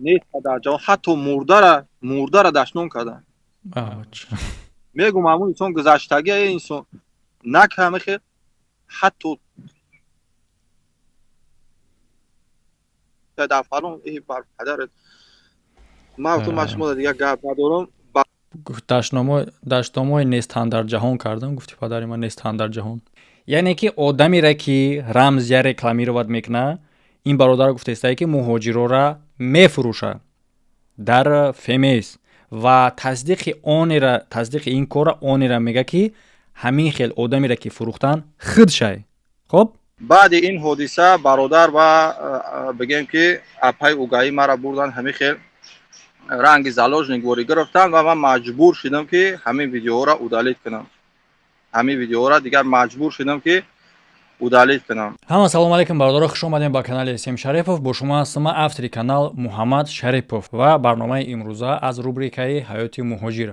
Нест падарҷон, ҳатто мурдара дашном карданд. Мегум, ҳамун инсон гузаштагия, инсон накамихе ҳатто дар фалон бар падарат ман гуфтам, шумо дигар гап надорам. Дашномои нестан дар ҷаҳон кардам, гуфти падари ман нестан дар ҷаҳон. Яъне ки одамере ки рамзия рекламировать мекуна, ин бародар гуфтаистае, ки муҳоҷирора мефурӯша дар фмс ва тасдиқи онера, тасдиқи ин корра онера мега, ки ҳамин хел одамере ки фурӯхтан худшай. Хоб. Баъди ин ҳодиса, бародар, ва бигем ки апай угаӣ мара бурдан, ҳамин хел ранги заложник ворӣ гирифтанд ва ман маҷбур шудам, ки ҳамин видеоҳоро удалить кунам. Ҳамин видеоҳоро дигар маҷбур шудам, ки удалить кунам. Ҳама салому алейкум, бародаро, хуш омадем ба канали Сем Шарипов. Бо шумо ҳастам ман, автори канал Муҳаммад Шарипов, ва барномаи имрӯза аз рубрикаи «Ҳаёти муҳоҷир»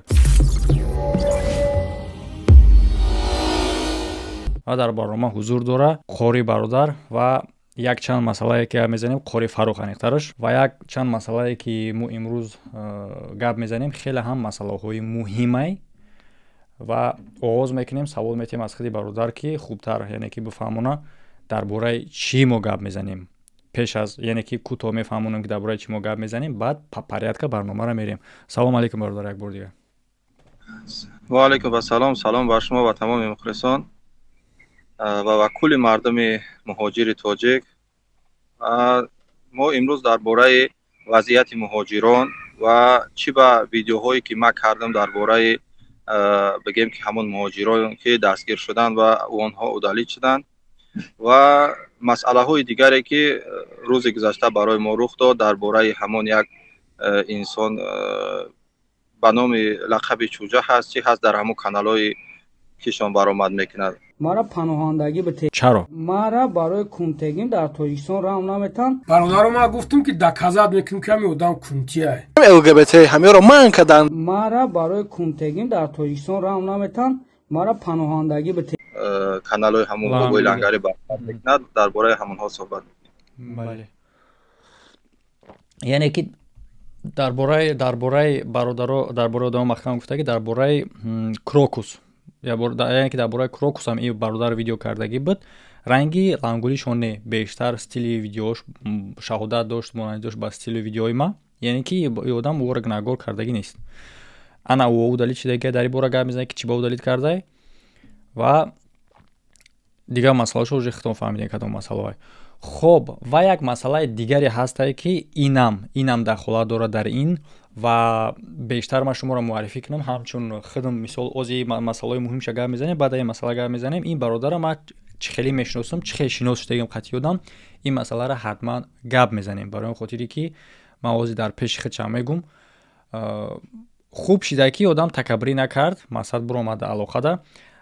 ва дар барнома ҳузур дора қори бародар ва якчанд масъалае ки гап мезанем, қори Фаррух аниқтараш, ва якчанд масъалае ки мо имрӯз гап мезанем, хеле ҳам масъалаҳои муҳимай. Ва оғоз мекунем, савол метиҳем аз худи бародар, ки хубтар, яъне ки бифаҳмона, дар бораи чӣ мо гап мезанем. Пеш аз, яъне ки кӯтоҳ мефаҳмонем, ки дар бораи чӣ мо гап мезанем, баъд по порядка барномаро мерем. Салому алейкум, бародар, як бор дигар. Ва алейкум ассалом. Салом бар шумо ва тамоми мухлисон ва ба кулли мардуми муҳоҷири тоҷик. Мо имрӯз дар бораи вазъияти муҳоҷирон ва чӣ ба видеоҳое ки ман кардам дар бораи, бигем ки, ҳамон муҳоҷирон ки дастгир шуданд ва онҳо удалить шуданд ва масъалаҳои дигаре ки рӯзи гузашта барои мо рух дод, дар бораи ҳамон як инсон ба номи лақаби Чӯҷа ҳаст, чӣ ҳаст, дар ҳамон каналҳои кишон баромад мекунад. Мара паноҳандагӣ бите. Чаро? Мара барои кунтегин дар Тоҷикистон раҳм наметан. Бародаро, ман гуфтам, ки доказать мекунем, ки ҳамин одам кунтия. ЛГБТ ҳамеро манъ карданд. Мара барои кунтегин дар Тоҷикистон раҳм наметан. Мара паноҳандагӣ бите. Каналҳои ҳамон бобои лангарӣ баромад мекунад, дар бораи ҳамонҳо суҳбат мекунем. Бале, яъне ки дар бораи бародаро, дар бораи одама маҳкам гуфта, ки дар бораи Крокус, яъне ки дар бораи Крокус ҳам ин бародар видео кардагӣ буд. Ранги лангулишон не, бештар стили видеош шаҳодат дошт, монандӣ дошт ба стили видеои ма. Яъне ки и одам ӯро гунаҳгор кардагӣ нест. Ана ӯ удалить шидагия, дар ин бора гап мезанад, ки чӣ ба удалить кардай ва дигар масъалашо уже худтон фаҳмидем, кадом масъалаҳое. Хоб, ва як масъалаи дигаре ҳастае, ки инам дахолат дорад дар ин ва бештар ман шуморо муаррифӣ кунам ҳамчун худам. Мисол, ози масъалаҳои муҳимша гап мезанем, баъд ин масъала гап мезанем. Ин бародара ман чӣ хеле мешиносам, чӣ хеле шинос шудагим қатъи ёдам, ин масъаларо ҳатман гап мезанем, барои он хотире ки ман ози дар пеши худшам мегум. Хуб шида, ки одам такаббурӣ накард, мақсад биромада алоқада.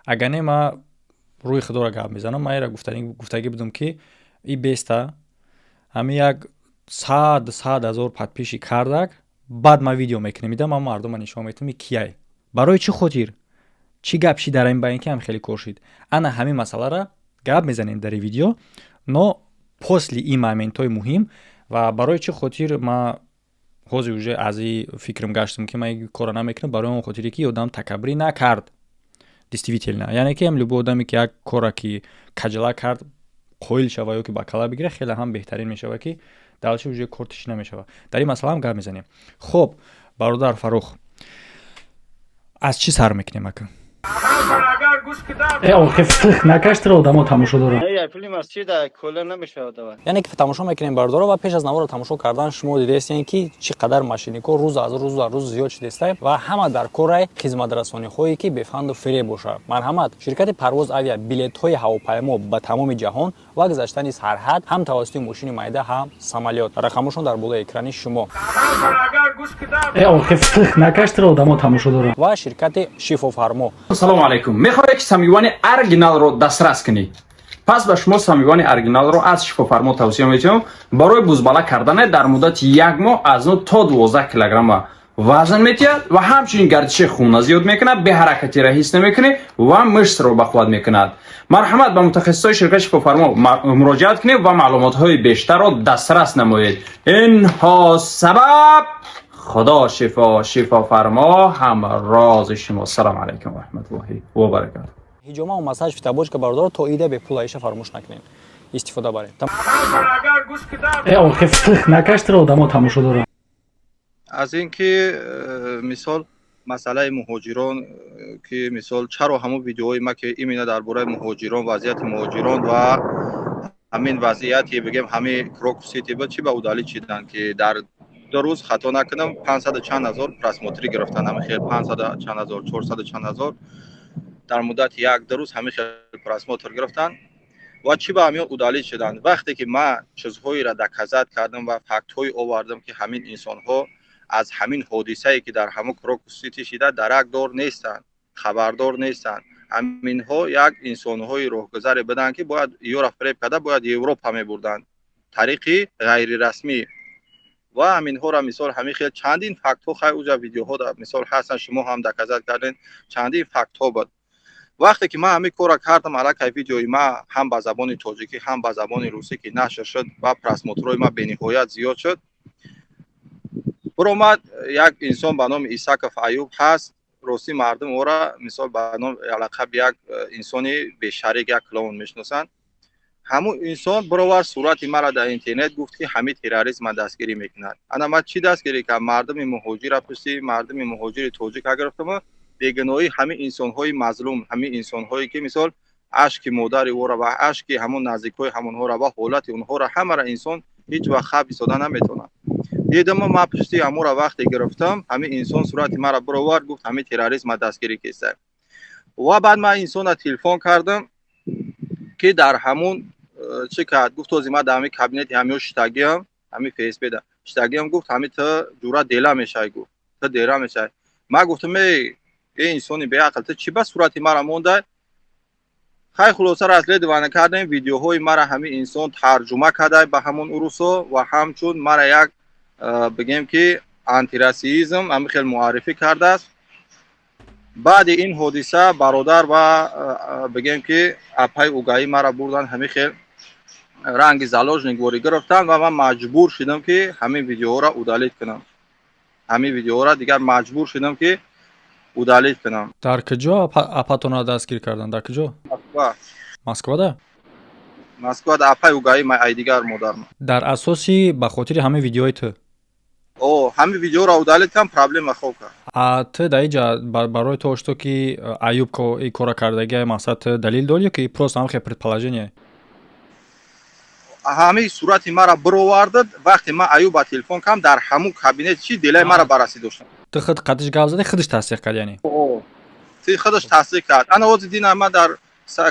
Агар не, ман рӯи худоро гап мезанам, ман эра гуфтагӣ будам, ки и беста ҳамин як сад ҳазор подписчик кардак, баъд ман видео мекунем, ида ман мардума нишон метавам, и кияй, барои чӣ хотир, чӣ гап шид дар ин баин, ки ҳам хеле кор шид. Ана ҳамин масъалара гап мезанем дар ин видео, но после ин моментҳои муҳим. Ва барои чӣ хотир ман ҳозир уже аз и фикрам гаштам, ки ман ин корро намекунам? Барои он хотире ки одам такаббурӣ накард, действительно. Яъне ки ҳам любой одаме ки як корра ки каҷала кард, қоил шава ё ки ба кала бигира, хеле ҳам беҳтарин мешава, ки дальше уже кор тиши намешава. Дар ин масъала ҳам гап мезанем. Хоб, бародар Фаррух, аз чӣ сар мекунем ака? Э, охи накаштро одамо тамошо доранд. Яъне ки тамошо мекунем, бародаро. Ва пеш аз наворо тамошо кардан, шумо дидаестем, ки чӣ қадар мошеннико рӯз аз рӯз зиёд шудеста ва ҳама дар корай хизматрасониҳое ки бефанду фиреб бошад. Марҳамат, ширкати Парвоз Авиа, билетҳои ҳавопаймо ба тамоми ҷаҳон ва гузаштани сарҳад ҳам тавассути мошини майда, ҳам самолёт. Рақамошон дар болои экрани шумо. Э, охи накаштро одамо тамошо доранд. Ва ширкати Шифофармо. Салому алайкум. Мехоҳед, ки самивани оригиналро дастрас кунед? Пас ба шумо самивани оригиналро аз Шифофармо тавсия метиҳам. Барои бузбала кардане дар муддати як моҳ аз 9 то 12 килограмма. Вазн метиҳад ва ҳамчунин гардиши хунро зиёд мекунад, беҳаракатиро ҳис намекунӣ ва мышцро бақувват мекунад. Марҳамат, ба мутахассисои ширкати Шифофармо муроҷиат кунед ва маълумотҳои бештарро дастрас намоед. Инҳо сабаб Худо шифо, Шифофармо ҳамрози шумо. Салому алайкум ва раҳматуллоҳи ва баракату. Ҳиҷома, массаж, фитобочка, бародаро, то ида бепул аиша, фаромӯш накунед, истифода баред. Э, охе, фих накаштра, одамо тамошо доранд. Аз ин ки мисол, масъалаи муҳоҷирон, ки мисол, чаро ҳамун видеоҳои ма, ки именно дар бораи муҳоҷирон, вазъияти муҳоҷирон ва ҳамин вазъияти, бигем, ҳамин Крокус Сити буд, чӣ ба удалить шиданд, ки дар 2 рӯз, хато накунам, пансаду чанд ҳазор просмотрӣ гирифтанд. Ҳамин хел пансаду чанд ҳазор, чорсаду чанд ҳазор дар муддати як 2 рӯз ҳамин хел просмотр гирифтанд. Ва чӣ ба ҳамин удалить шуданд, вақте ки ман чизҳоеро доказать кардам ва фактҳое овардам, ки ҳамин инсонҳо аз ҳамин ҳодисае, ки дар ҳамон Крокус Сити шида, даракдор нестанд, хабардор нестанд. Ҳаминҳо як инсонҳои роҳгузаре буданд, ки бояд ёра фиреб карда, бояд Европа мебурданд тариқи ғайрирасмӣ. Ва ҳаминҳоро, мисол, ҳамин хел чандин фактҳо, хай, уҷа видеоҳо, мисол, ҳастанд, шумо ҳам доказать кардем, чандин фактҳо буд. Вақте ки ман ҳамин корро кардам, аллакай видеои ман ҳам ба забони тоҷикӣ, ҳам ба забони русӣ ки нашр шуд ва просмотрҳои ман бениҳоят зиёд шуд, биромад як инсон ба номи Исаков Аюб ҳаст. Ростӣ, мардум ӯра, мисол, ба ном лақаби як инсони бешарик, як клоун мешиносанд. Ҳамун инсон бировард сурати маро дар интернет, гуфт, ки ҳамин терроризма дастгирӣ мекунад. Ана ман чӣ дастгирӣ кард? Мардуми муҳоҷира, пушти мардуми муҳоҷири тоҷика гирифтаму бегуноҳии ҳамин инсонҳои мазлум, ҳамин инсонҳое, ки, мисол, ашки модари ӯро ва ашки ҳамон наздикҳои ҳамонҳоро ва ҳолати онҳоро ҳамаро инсон ҳеҷ вақт хаб истода наметавонад. Дидам, ман пушти ҳамонро вақте гирифтам, ҳамин инсон сурати маро бировард, гуфт, ҳамин терроризма дастгирӣ киста. Ва баъд ман инсонро телефон кардам, ки дар ҳамун чӣ кард, гуфт, ози ман дар ҳамин кабинети ҳамиҳо шиштагиам, ҳамин ФСБ да шиштагиам. Гуфт, ҳамин ту ҷура дела мешавӣ, гуфт, ту дера мешавӣ. Ман гуфтам: «Эй, инсони беақл, ту чӣ ба сурати мара мондай?» Хай, хулоса, расследование кардем, видеоҳои мара ҳамин инсон тарҷума кардай ба ҳамон урусо ва ҳамчун мара як, бигем, ки антирассизм ҳамин хел муаррифӣ кардааст. Баъди ин ҳодиса бародар ва, бигем, ки апаи угаӣ мара бурдан, ҳамин хел ранги заложник ворӣ гирифтанд ва ман маҷбур шудам, ки ҳамин видеоҳоро удалить кунам. Ҳамин видеоҳоро дигар маҷбур шудам, ки удалить кунам. Дар куҷо апатонро дастгир карданд, дар куҷо? Москва. Москвада? Москвада, апаи угаи ай дигар модарма. Дар асоси ба хотири ҳамин видеои ту? О, ҳамин видеоро удалить кардам, проблема хоб кард. А ту дар иҷа барои то что ки Аюб ин кора кардагия, мақсад, ту далил дорӣ, ки просто ҳам хел предположение? Ҳамин сурати мара бировардад, вақте ман Аюба телефон кардам, дар ҳамун кабинет чӣ делаи мара баррасӣ доштам. Ту худ қатиш гап зади, худаш тасдиқ кард, яъне? Ти худаш тасдиқ кард. Ана ози дина ман дар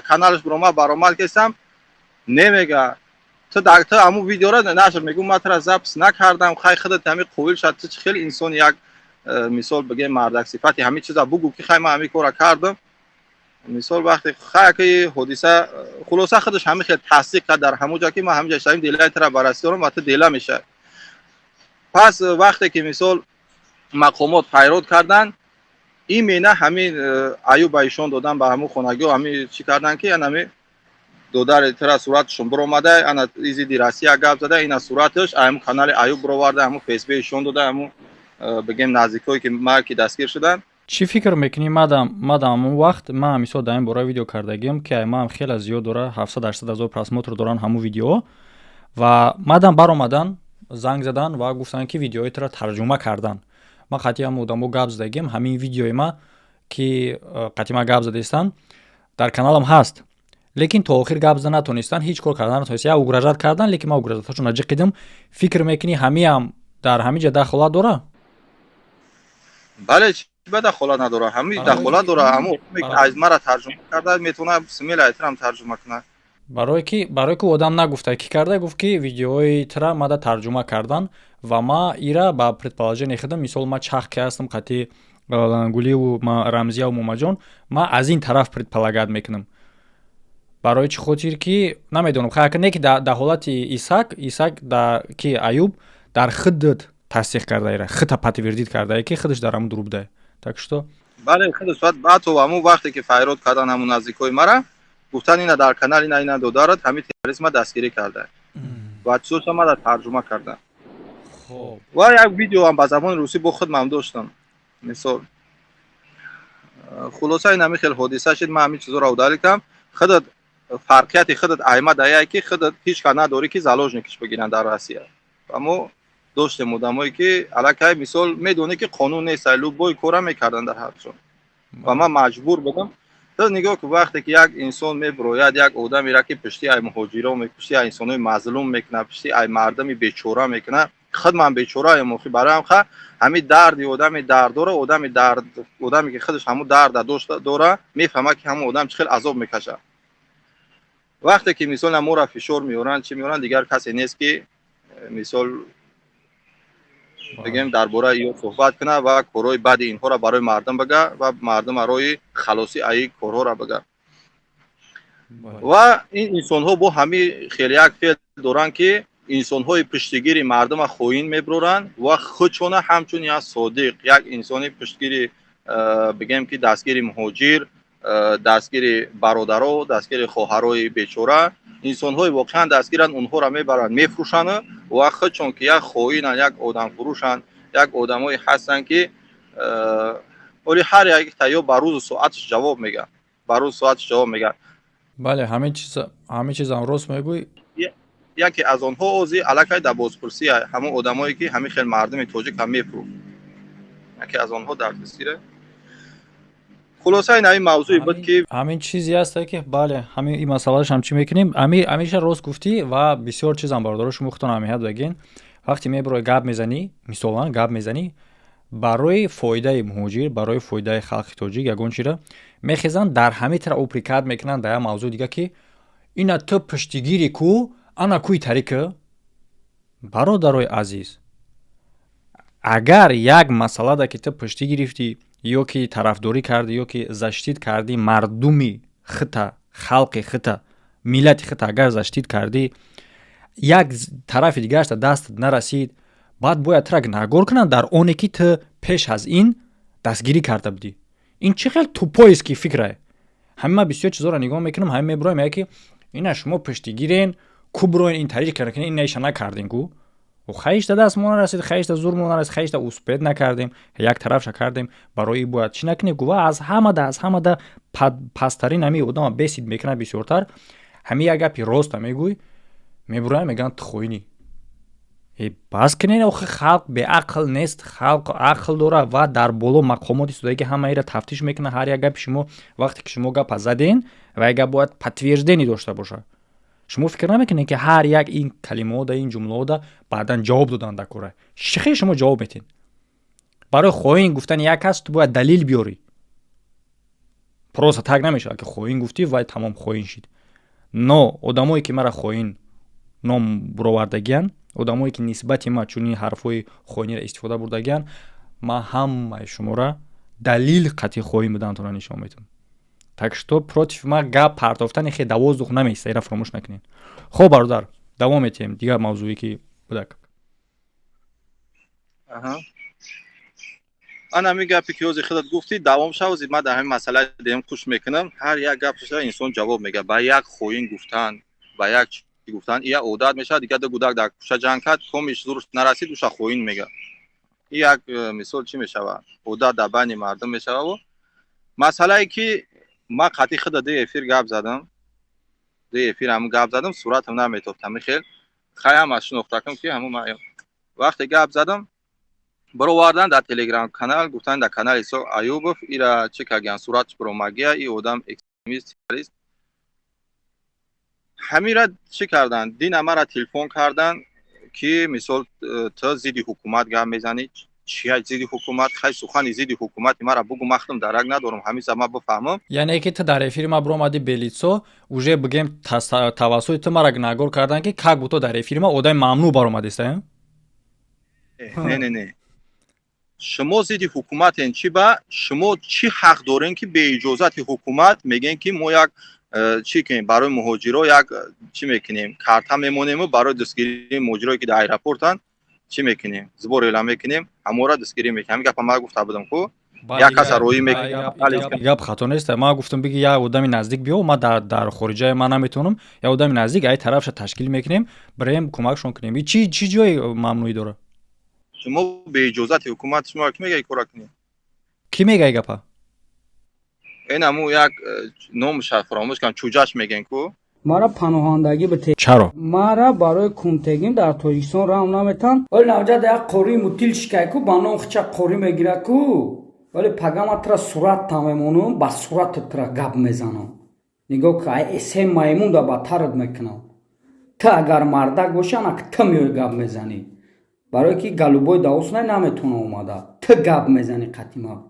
каналаш биромад, баромад кестам, немега, ту дар ту ҳамун видеоро нашр мегӯ, ман тура запись накардам. Хай, худат ҳамин қобил шад, ту чӣ хеле инсони як, мисол, бигем, мардак сифати ҳамин чиза бугӯ, ки хай, ман ҳамин кора кардам. Мисол, вақте хай ки ҳодиса, хулоса, худаш ҳамин хел тасдиқ кард дар ҳамун ҷо, ки ман ҳамин ҷа иштавим, делаи тура баррасӣ дорам ва ту дела мешавад. Пас вақте ки, мисол, мақомот файрод карданд, именно ҳамин Аюб ба ишон додан, ба ҳамун хонагиҳо ҳамин чӣ карданд, ки анами додари тира сураташон биромада, ана изиди Россия гап зада, ина сураташ ҳамун канали Аюб бироварда, ҳамун ФСБ ишон дода, ҳамун, бигем, наздикҳое, ки ма ки дастгир шуданд. Чӣ фикр мекунӣ, мадам ҳамон вақт ман, мисол, дар ин бора видео кардагиам, ки маам хеле зиёд дора, 700-800 ҳазор просмотр доранд ҳамун видеоҳо. Ва мадам баромадан, занг задан ва гуфтанд, ки видеои туро тарҷума кардан. Ман қатъи ҳам одамо гап задагиам, ҳамин видеои ма, ки қатъи ма гап задаистанд, дар каналам ҳаст, лекин то охир гап зада натонистанд, ҳеҷ кор карда натонистанд. Я угрожать кардан, лекин ман угрожаташон наҷиқидам. Фикр мекунӣ, ҳамиам дар ҳамин ҷа дахолат дора? Бале, чӣ ба дахолат надора? Ҳами дахолат дора. Ҳамо аз мара тарҷума карда метавона, смело айтирам тарҷума кунад. Барое ки одам нагуфта, ки карда, гуфт, ки видеои тра мада тарҷума кардан. Ва ма ира ба предположение худам, мисол, ма чах ки ҳастам қатъи Гулиу, Рамзияву Момаҷон, ма аз ин тараф предполагать мекунам. Барои чӣ хотир ки намедонам, хайр, не ки дар ҳолати Исак, Исак ки Аюб дар худдат. Тасдиқ кардаира, хита подтвердить кардае, ки худаш дар ҳамун дур будае. Так что Бале, худаш баъд то ҳамун вақте ки файрод кардан, ҳамун наздикои мара гуфтан, ина дар канал, ина додарат ҳамин терроризма дастгирӣ карда ва чизоша мара тарҷума карда ва як видеоам ба забони русӣ бо худмам доштам. Мисол, хулоса, ин ҳамин хел ҳодиса шид. Ман ҳамин чизоро удалить кардам. Худат фарқияти худат айма даяй, ки худат ҳеҷ кас надорӣ, ки заложник иш бигиранд дар Россия. Ва мо доштем одамое, ки аллакай, мисол, медонӣ, ки қонун нест, любой кора мекарданд дар ҳар ҷо ва ман маҷбур будам. То нигоҳ кун, вақте ки як инсон мебирояд, як одамеро, ки пишти ай муҳоҷиро, пишти ай инсонои мазлум мекунад, пишти ай мардами бечора мекунад, худ ман бечораем охи, бароям ха ҳамин дарди одами дарддора, одами дард, одаме ки худаш ҳамун дарда дошта дора, мефаҳмад, ки ҳамун одам чӣ хел азоб мекашад. Вақте ки, мисол, моро фишор меоранд, чӣ меоранд, дигар касе нест, ки мисол, бигем, дар бораи ё суҳбат кунад ва корҳои бади инҳоро барои мардум бага ва мардум роҳи халосӣ аи корҳоро бага. Ва ин инсонҳо бо ҳамин хеле як феъл доранд, ки инсонҳои пуштигири мардума хоин мебуроранд ва худшона ҳамчун як содиқ, як инсони пуштгири, бигем, ки дастгири муҳоҷир, дастгири бародаро, дастгири хоҳарои бечора, инсонҳои воқеан дастгиранд, онҳоро мебаранд, мефурӯшанд ва худшон ки як хоинанд, як одамфурӯшанд, як одамое ҳастанд, ки оли ҳар як таё ба рӯзу соаташ ҷавоб мегӯяд, ба рӯзу соаташ ҷавоб мегӯяд. Бале, ҳамин чизам рост мегӯй. Яке аз онҳо ози аллакай дар бозпурсӣ, ҳамон одамое, ки ҳамин хел мардуми тоҷик ҳам мефурӯхт, яке аз онҳо дар дастгира. Хулоса, ин ҳамин мавзӯе буд, ки Ҳамин чизе ҳасте, ки бале, ҳамин ин масъалааш чӣ мекунем, ҳамеша рост гуфтӣ. Ва бисёр чизам, бародаро, шумо худтон аҳамият дагин: вақте мебирои, гап мезанӣ, мисолан, гап мезанӣ барои фоидаи муҳоҷир, барои фоидаи халқи тоҷик, ягон чиро мехезанд, дар ҳамин тара упрекать мекунанд дар як мавзӯи дига, ки ина ту пуштигири ку, ана куи тарика. Бародарои азиз, агар як масъалада, ки ту пуштӣ гирифтӣ ё ки тарафдорӣ кардӣ, ё ки защитить кардӣ мардуми хита, халқи хита, миллати хита, агар защитить кардӣ, як тарафи дигарашта дастат нарасид, баъд бояд тура гунаҳгор кунанд дар оне, ки ту пеш аз ин дастгирӣ карда будӣ. Ин чӣ хел тупой ский фикрае? Ҳамин ман бисёр чизоро нигоҳ мекунам, ҳамин мебироем, мега, ки ина шумо пуштигирен, ку бироен, ин тариқ кардем, ина иша накардем ку. Хаишта даст мо нарасид, хаишта зур мо нарасид, хаишта успеть накардем, як тарафша кардем, барои бояд чӣ накунем ку. Ва аз ҳамада пасттарин ҳамин одама бесид мекунад бисёртар. Ҳамин як гапи роста мегӯй, мебуроям, мегӯянд, ту хоинӣ. Бас кунед охи, халқ беақл нест, халқ ақл дорад ва дар боло мақомоти судае, ки ҳамаира тафтиш мекунад. Ҳар як гапи шумо, вақте ки шумо гапа заден, ва як гап бояд подтверждение дошта бошад. Шумо фикр намекунед, ки ҳар як ин калимаода, ин ҷумлаода баъдан ҷавоб додан дар кора? Чӣ хел шумо ҷавоб метиҳед? Барои хоин гуфтани як кас ту бояд далил биёрӣ. Просто так намешавад, ки хоин гуфтӣ, вай тамом хоин шид. Но одамое, ки мара хоин ном буровардагиянд, одамое, ки нисбати ма чунин ҳарфҳои хоиниро истифода бурдагиянд, ман ҳамаи шуморо далил қатъи хоин будантонро нишон медиҳам. Так что против ма гап партофтани хе давоздух намеиста, ира фаромӯш накунед. Хоб, бародар, давом метиҳем дигар мавзӯе, ки будак. Ан ҳамин гапе, ки ҳозир худат гуфтӣ, давом шав. Ҳозир ман дар ҳамин масъала дем хуш мекунам. Ҳар як гапша инсон ҷавоб мегӯяд. Ба як хоин гуфтан, ба як чӣ гуфтан, ия одат мешавад. Дигар ду гудак дар кӯча ҷанг кард, комиш зуруш нарасид, уша хоин мегӯяд. И як мисол, чӣ мешавад, одат дар байни мардум мешавад. Масъалае, ки ман қатъи худа ду эфир гап задам, ду эфир ҳамн гап задам, суратам наметофт, ҳамин хел хай ҳама шинохтакам, ки ҳамун вақте гап задам, баровардан дар Телеграм канал, гуфтан, дар канали Исоқ Аюбов ира чӣ кардагиян, суратш баромагия, и одам экстремист, террорист. Ҳамира чӣ карданд? Дина мара телефон карданд, ки мисол, ту зидди ҳукумат гап мезанӣ. Чия зидди ҳукумат? Хай, сухани зидди ҳукумати мара бугу, махтум дарак надорам, ҳамиса ма бифаҳмам. Яъне ки ту дар эфири ма биромадӣ белицо, уже бигем, тавассути ту мара гунаҳгор карданд, ки как будто дар эфири ма одами мамнӯъ баромадиста. Не, не, не, шумо зидди ҳукуматен. Чӣ ба шумо чӣ ҳақ дорем, ки беиҷозати ҳукумат мегӯем, ки мо як чӣ кунем, барои муҳоҷиро як чӣ мекунем, карта мемонему барои дастгирии муҳоҷирое, ки дар аэропортанд. Чӣ мекунем? Сбор эълам мекунем, ҳамора дастгирӣ мекунем. Ҳамин гапа ман гуфта будам ку, як каса роӣ мекунем. Гап хато нест. Ман гуфтам, биги, як одами наздик биё, ма дар хориҷаи ман наметавонам, як одами наздик ай тарафша ташкил мекунем, бирем, кӯмакшон кунем. И чӣ ҷои мамнӯӣ дорад? Шумо беиҷозати ҳукумат, шумо ки мега кора кунем? Кӣ мега и гапа? Ин ҳаму як номша фаромӯш кардам, чуҷаш мегӯен ку. Мара паноҳандагӣ бите. Чаро? Мара барои кунтегин дар Тоҷикистон раҳм наметан. Вале навҷад як қории мутил шикай ку, ба ном хича қорӣ мегира ку, вале пагама тра сурат тамемонум, ба сурати тра гап мезанам. Нигоҳ ка, ай се маймун да батарат мекунам. Ту агар мардак бошӣ, анак ту меои, гап мезанӣ. Барое ки голубой даус най наметавона омада. Ту гап мезанӣ қатима.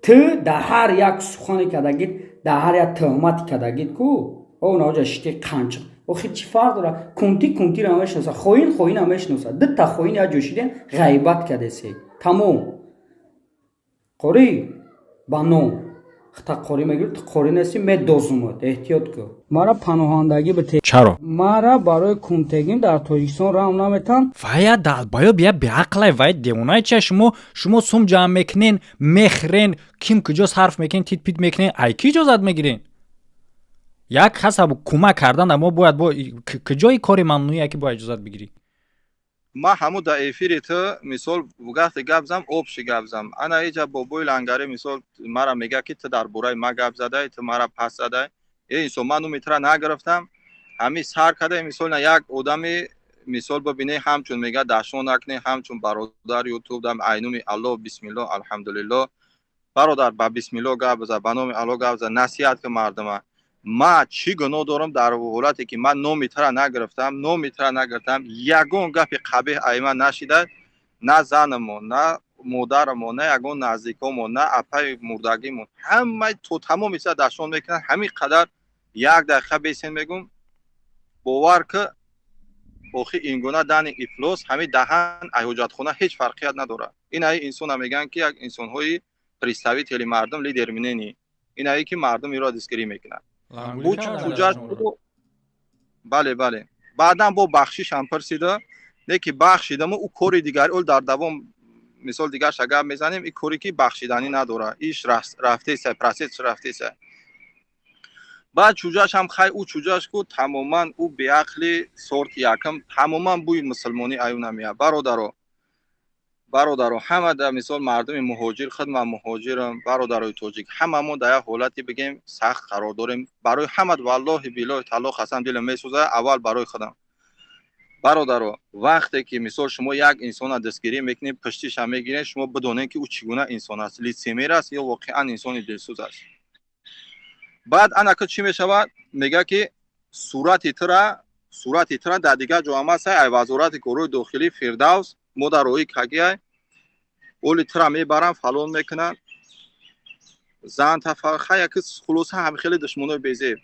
Ту дар ҳар як сухане кардагит, дар ҳар як тӯҳмате кардагит ку, о наоҷа шити қанчиқ. Охи, чӣ фарқ дорад? Кунтӣ кунтиро мешиноса, хоин хоина мешиноса. Дута хоин як ҷо шиден, ғайбат кардесе, тамом. Қорӣ ба ном хта қорӣ мегирӣ, ту қорӣ нестӣ, медозумад, эҳтиёт кун. Мара паноҳандагӣ бите. Чаро? Мара барои кунтегин дар Тоҷикистон раҳм наметан. Вая баё бия, беақлай, вай девонай чия? Шумо сум ҷамъ мекунен, мехӯрен, ким куҷо сарф мекунен, тит пит мекунен, ай ки иҷозат мегирен? Як каса кӯмак кардан мо бояд бо куҷои кори мамнӯие, ки бояд иҷозат бигирӣ? Ман ҳамун дар эфири ту, мисол, вақте гап зам, общий гап зам. Ана иҷа бобои лангари, мисол, мара мега, ки ту дар бораи ма гап задай, ту мара пас задай. Э, инсон, ман номи тура нагирифтам. Ҳамин сар када, мисол, на як одами, мисол, бибине, ҳамчун мега, дашно накне, ҳамчун бародар ютуб дам, айнуми Аллоҳ, бисмилло, алҳамдулилло, бародар, ба бисмилло гап биза, ба номи Аллоҳ гап биза, насиҳат ки мардума. Ма чӣ гуноҳ дорам дар ҳолате, ки ман номи тура нагирифтам, номи тура нагирифтам, ягон гапи қабеҳ ай ман нашида, на занамо, на модарамо, на ягон наздикомо, на апаи мурдагимон. Ҳамаи то тамоми чиза дашнон мекунанд. Ҳамин қадар як дақиқа бесен мегум, бовар ки, охи, ин гуна дани ифлос, ҳамин даҳан ай ҳоҷатхона ҳеҷ фарқият надорад. Ин аи инсона мегӯянд, ки як инсонҳои представители мардум, лидер мнений, ин ае ки мардум иро дастгирӣ мекунад. Бале, баъдан бо бахшишам пурсида, не ки бахшидамо, ӯ кори дигари ол дар давом, мисол, дигарша гап мезанем. И коре ки бахшиданӣ надорад, иш рафтеса, процесс рафтеса. Баъд чуҷашам, хай, ӯ чуҷаш ку, тамоман ӯ беақли сорти якам, тамоман бӯи мусулмонӣ аю намеяд. Бародаро, бародаро, ҳама да, мисол, мардуми муҳоҷир, худ ман муҳоҷирам, бародарои тоҷик, ҳама мо дар як ҳолате, бигем, сахт қарор дорем. Барои ҳама, валлоҳи, биллоҳи, таллоҳ, қасам, дилам месӯзад, аввал барои худам. Бародаро, вақте ки, мисол, шумо як инсона дастгирӣ мекунед, пуштиша мегиред, шумо бидонед, ки ӯ чӣ гуна инсон аст: лицемер аст ё воқеан инсони дилсӯз аст. Баъд анака чӣ мешавад? Мега, ки сурати тура дар дигар ҷо ҳам аст, ай Вазорати корҳои дохилӣ Фирдавс мо дар роҳи кагиай, оли тура мебаранд, фалон мекунанд, зан хая ки, хулоса, ҳами хеле душмонои безеб.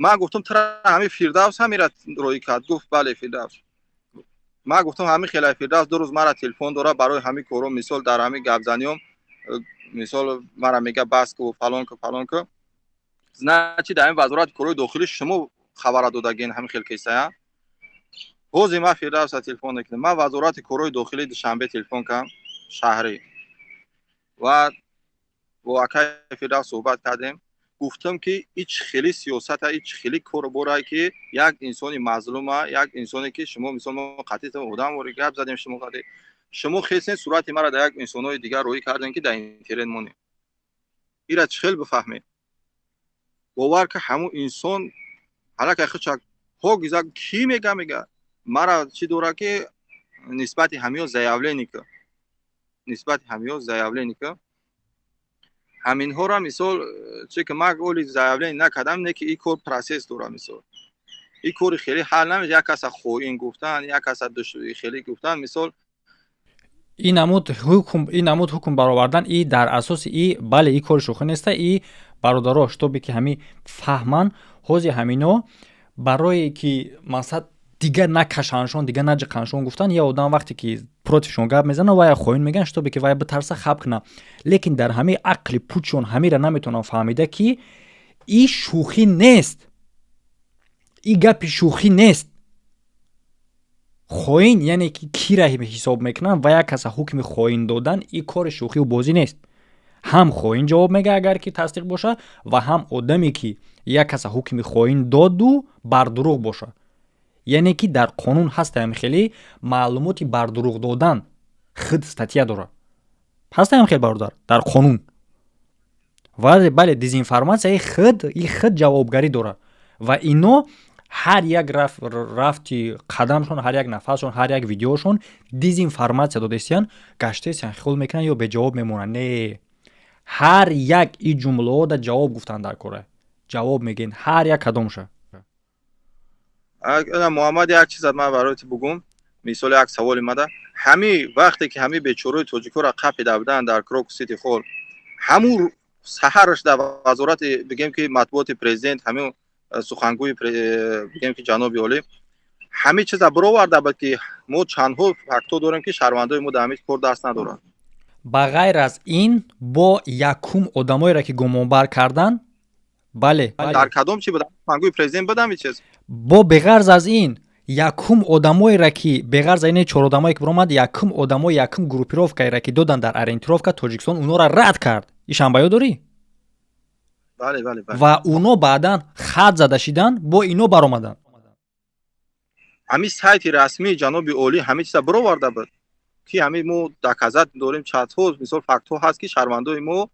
Ман гуфтам, тура ҳами Фирдавс ҳамира роҳӣ кард? Гуфт: «Бале, Фирдавс». Ман гуфтам, ҳами хелай Фирдавс 2 рӯз мара телефон дорад барои ҳами корҳо, мисол, дар ҳами гапзаниём, мисол, мара мега, бас ку, фалон ку, фалон ку. Значит, дар ин Вазорати корҳои дохилӣ шумо хабара додагин, ҳами хел кесая. Ҳозир ман Фирдавса телефон мекунам. Ман Вазорати корҳои дохилии Душанбе телефон кардам, шаҳрӣ, ва бо акаи Фирдавс суҳбат кардем. Гуфтам, ки ич хели сиёсата, ич хели корборае, ки як инсони мазлума, як инсоне, ки шумо, мисол, мо қатъи одам гап задем, шумо қатъи шумо хесен, сурати мара дар як инсонҳои дигар роҳӣ кардем, ки дар интернет монем. Ира чӣ хел бифаҳмед? Бовар ки, ҳамун инсон ҳалакай хучак ҳогиза кӣ мега, мара чӣ дора, ки нисбати ҳамиё заявление ка, нисбати ҳамиё заявление ка. Ҳаминҳоро, мисол, чӣ ки ман оли заявление накардам, не ки ин кор процесс дора. Мисол, ин кори хеле ҳал намешавад. Як каса хоин гуфтан, як каса хеле гуфтан, мисол. Ин намуд ҳукм баровардан и дар асоси и, бале, и кори шӯхӣ неста. И бародаро, шитобе ки ҳами фаҳман, ҳози ҳамино барое ки мақсад дигар накашаншон, дигар наҷиқаншон, гуфтан, я одам вақте ки против шон гап мезанад, вая хоин мегӯян, шитобе ки вая битарса, хаб куна. Лекин дар ҳамаи ақли пучшон ҳамира наметавонам фаҳмида, ки и шӯхӣ нест, и гапи шӯхӣ нест. Хоин, яъне ки кира ҳисоб мекунанд ва як каса ҳукми хоин додан, и кори шӯхию бозӣ нест. Ҳам хоин ҷавоб мега, агар ки тасдиқ боша, ва ҳам одаме, ки як каса ҳукми хоин доду бардурӯғ боша. Яъне ки дар қонун ҳастаям хеле маълумоти бардурӯғ додан, худ статья дорад, ҳастаям хел, бародар, дар қонун. Ва бале, дезинформатсияи худ и худ ҷавобгарӣ дорад. Ва ино ҳар як рафти қадамшон, ҳар як нафасшон, ҳар як видеошон дезинформатсия додестиян, гаштесиян, хиёл мекунанд ё беҷавоб мемонанд. Не, ҳар як и ҷумлаҳо да ҷавоб гуфтан дар кора, ҷавоб мегӯен ҳар як кадомша. Муҳаммад, як чизат ман барои ту бугум. Мисоли, як саволи мада: ҳами вақте ки ҳами бечораи тоҷикоро қапида буданд дар Крокус Сити Холл, ҳамун саҳараш дар вазорати, бигем ки, матбуоти президент, ҳамин сухангӯи, бигем ки, ҷаноби олӣ ҳамин чиза бироварда буд, ки мо чандҳо фактҳо дорем, ки шаҳрвандои мо дар ҳамин кор даст надоранд. Ба ғайр аз ин, бо якум одамоеро, ки гумонбар кардан, бале. Дар кадом чи буд? Сухангӯи президент буд ҳамин чиз. Бо беғарз аз ин, якум одамоеро, ки беғарз аз ин чор одамое, ки биромад, якум одамои, якум группировкаеро, ки додан дар ориентировка, Тоҷикистон унора рад кард. Ишам ба ёд дорӣ? Бале. Ва уно баъдан хат зада шидан, бо ино баромаданд. Ҳамин сайти расмии ҷаноби олӣ ҳамин чиза бироварда буд, ки ҳамин мо доказать дорем, чандҳо, мисол, фактҳо ҳаст, ки шаҳрвандои мо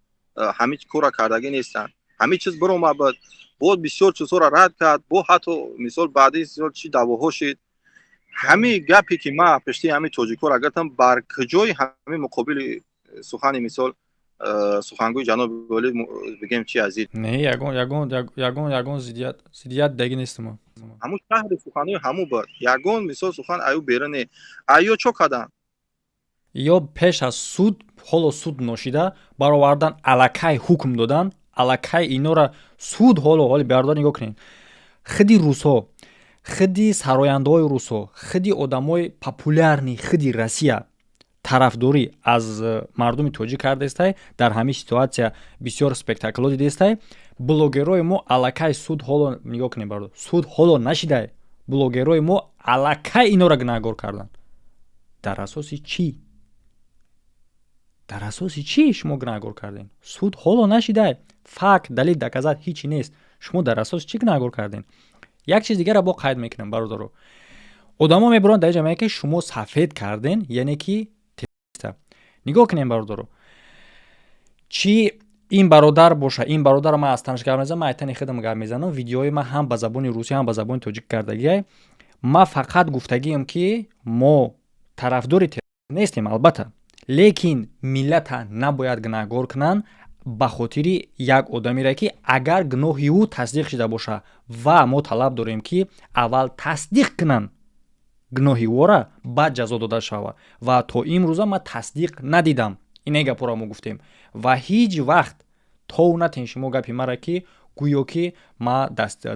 ҳамин корра кардагӣ нестанд. Ҳамин чиз биромад буд, боз бисёр чизҳоро рад кард, бо ҳатто, мисол, баъди мисол чӣ даъвоҳо шид. Ҳамин гапе, ки ман пешти ҳамин тоҷикҳоро гирифтам, бар куҷои ҳамин муқобили сухани, мисол, сухангӯи ҷаноби олӣ, бигем, чи азиз? Не, ягон ягон ягон ягон зиддият даги нестам. Ҳамун шаҳри суханҳои ҳамун буд, ягон, мисол, сухан аю берун не. Аю чо карданд? Ё пеш аз суд, ҳоло суд ношида баровардан, аллакай ҳукм додан, аллакай инора суд ҳоло ҳоли. Бародар, нигоҳ кунед, хиди русҳо, хиди сарояндаҳои русҳо, хиди одамои популярный хиди Россия тарафдорӣ аз мардуми тоҷик кардестай. Дар ҳамин ситуатсия бисёр спектаклҳо дидестай. Блогерҳои мо аллакай суд ҳоло, нигоҳ кунед, бародар, суд ҳоло нашидай, блогерҳои мо аллакай инора гунаҳгор карданд. Дар асоси чӣ? Дар асоси чӣ шумо гунаҳгор кардем? Суд ҳоло нашидай, факт, далил, доказать ҳичи нест. Шумо дар асоси чӣ гунаҳгор кардем? Як чиз дигарро бо қайд мекунам, бародаро. Одамо мебуранд дар ҷамъия, ки шумо сафед карден, яъне ки нигоҳ кунем, бародаро, чӣ ин бародар боша. Ин бародарро ман аз танаш гап мезанам, ман айтани худам гап мезанам. Видеои ман ҳам ба забони русӣ, ҳам ба забони тоҷик кардагиай. Ман фақат гуфтагиам, ки мо тарафдори нестем, албатта, лекин миллата набояд гунаҳгор кунанд ба хотири як одамере, ки агар гуноҳи ӯ тасдиқ шуда боша. Ва мо талаб дорем, ки аввал тасдиқ кунанд гуноҳи ӯро, баъд ҷазо дода шавад. Ва то имрӯза ман тасдиқ надидам. Ине гапҳоро мо гуфтем. Ва ҳеҷ вақт тов натен шумо гапи мара, ки гӯё ки ман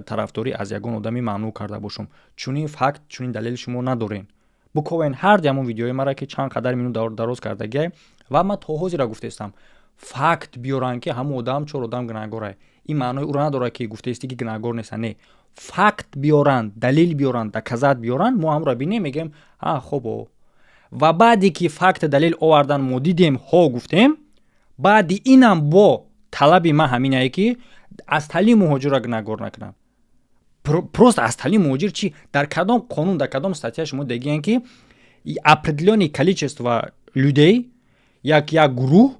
тарафдорӣ аз ягон одами мамнӯъ карда бошам. Чунин факт, чунин далел шумо надорен. Буковен ҳарди ҳамон видеои мара, ки чанд қадар минут дароз кардагиай. Ва ман то ҳозира гуфтаистам: факт биёранд, ки ҳамон одам, чор одам гунаҳгорай. Ин маънои ӯро надорад, ки гуфтаистӣ, ки гунаҳгор неста. Не, факт биёранд, далил биёранд, доказать биёранд, мо ҳамонро бинем, мегӯем: «А, хуб». Ва баъде ки факт, далел овардан, мо дидем, ҳо гуфтем. Баъди инам бо талаби ман ҳаминае, ки аз таълими муҳоҷирро гунаҳгор накунанд. Просто аз таълими муҳоҷир чи? Дар кадом қонун, дар кадом статья шумо дегиян, ки определённое количество людей, як гурӯҳ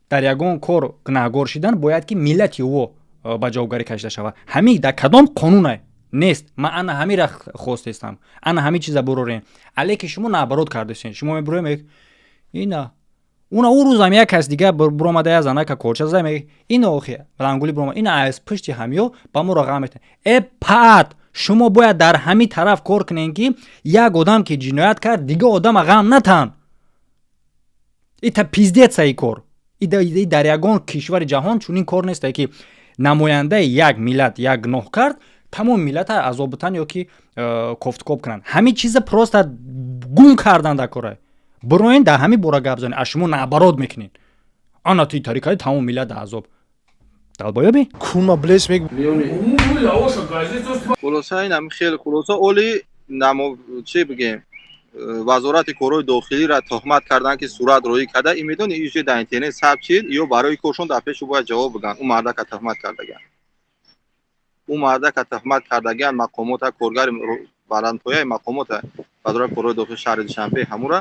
дар ягон кор гунаҳгор шидан, бояд ки миллати ӯ ба ҷавобгарӣ кашида шавад? Ҳамин дар кадом қонуна нест? Ман ана ҳамира хостестам, ана ҳамин чиза бурорем. Алеки шумо наоборот кардесен. Шумо мебуроем, ина уна ӯ рӯзам як кас дига буромада, я занака корча зада, мег: «Ина охи лангули бурома, ина аз пушти ҳамё ба моро ғам метан». Э, паат, шумо бояд дар ҳамин тараф кор кунем, ки як одам ки ҷиноят кард, дига одама ғам натан. Ита пиздец а и кор. И дар ягон кишвари ҷаҳон чунин кор несте, ки намояндаи як миллат як гуноҳ кард, тамоми миллата азоб бутан ё ки кофтукоб кунанд. Ҳамин чиза просто гум кардан дар кора. Бироен, дар ҳамин бора гап занед. Аз шумо наоборот мекунед. Ана ти тарикаи тамоми миллат дар азоб, долбоёб и. Кума блес мег. Хулоса, ин ҳами хеле хулоса оли намо, чӣ бигем. Вазорати корҳои дохилиро туҳмат карданд, ки сурат роӣ карда. И медони, иже дар интернет сабт шид. Ё барои коршон дар пешу бояд ҷавоб биган. Ӯ мардака туҳмат кардаган, ӯ мардака туҳмат кардаган мақомота, коргари баландпояи мақомота Вазорати корҳои дохили шаҳри Душанбе. Ҳамура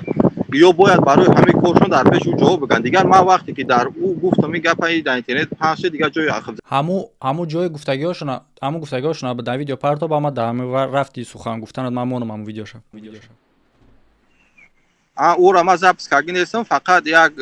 ё бояд барои ҳамин коршон дар пеши ӯ ҷавоб биган. Дигар ман вақте ки дар ӯ гуфтам, ин гапа дар интернет паҳн шид, дигар ҷои ақиб. Ҳаму ҷои гуфтагиҳошона, ҳаму гуфтагиҳошона дар видео партоб, ама дар ҳами рафти сухан гуфтанат ман монам ҳаму видеоша. Ӯра ман запись карда нестам, фақат як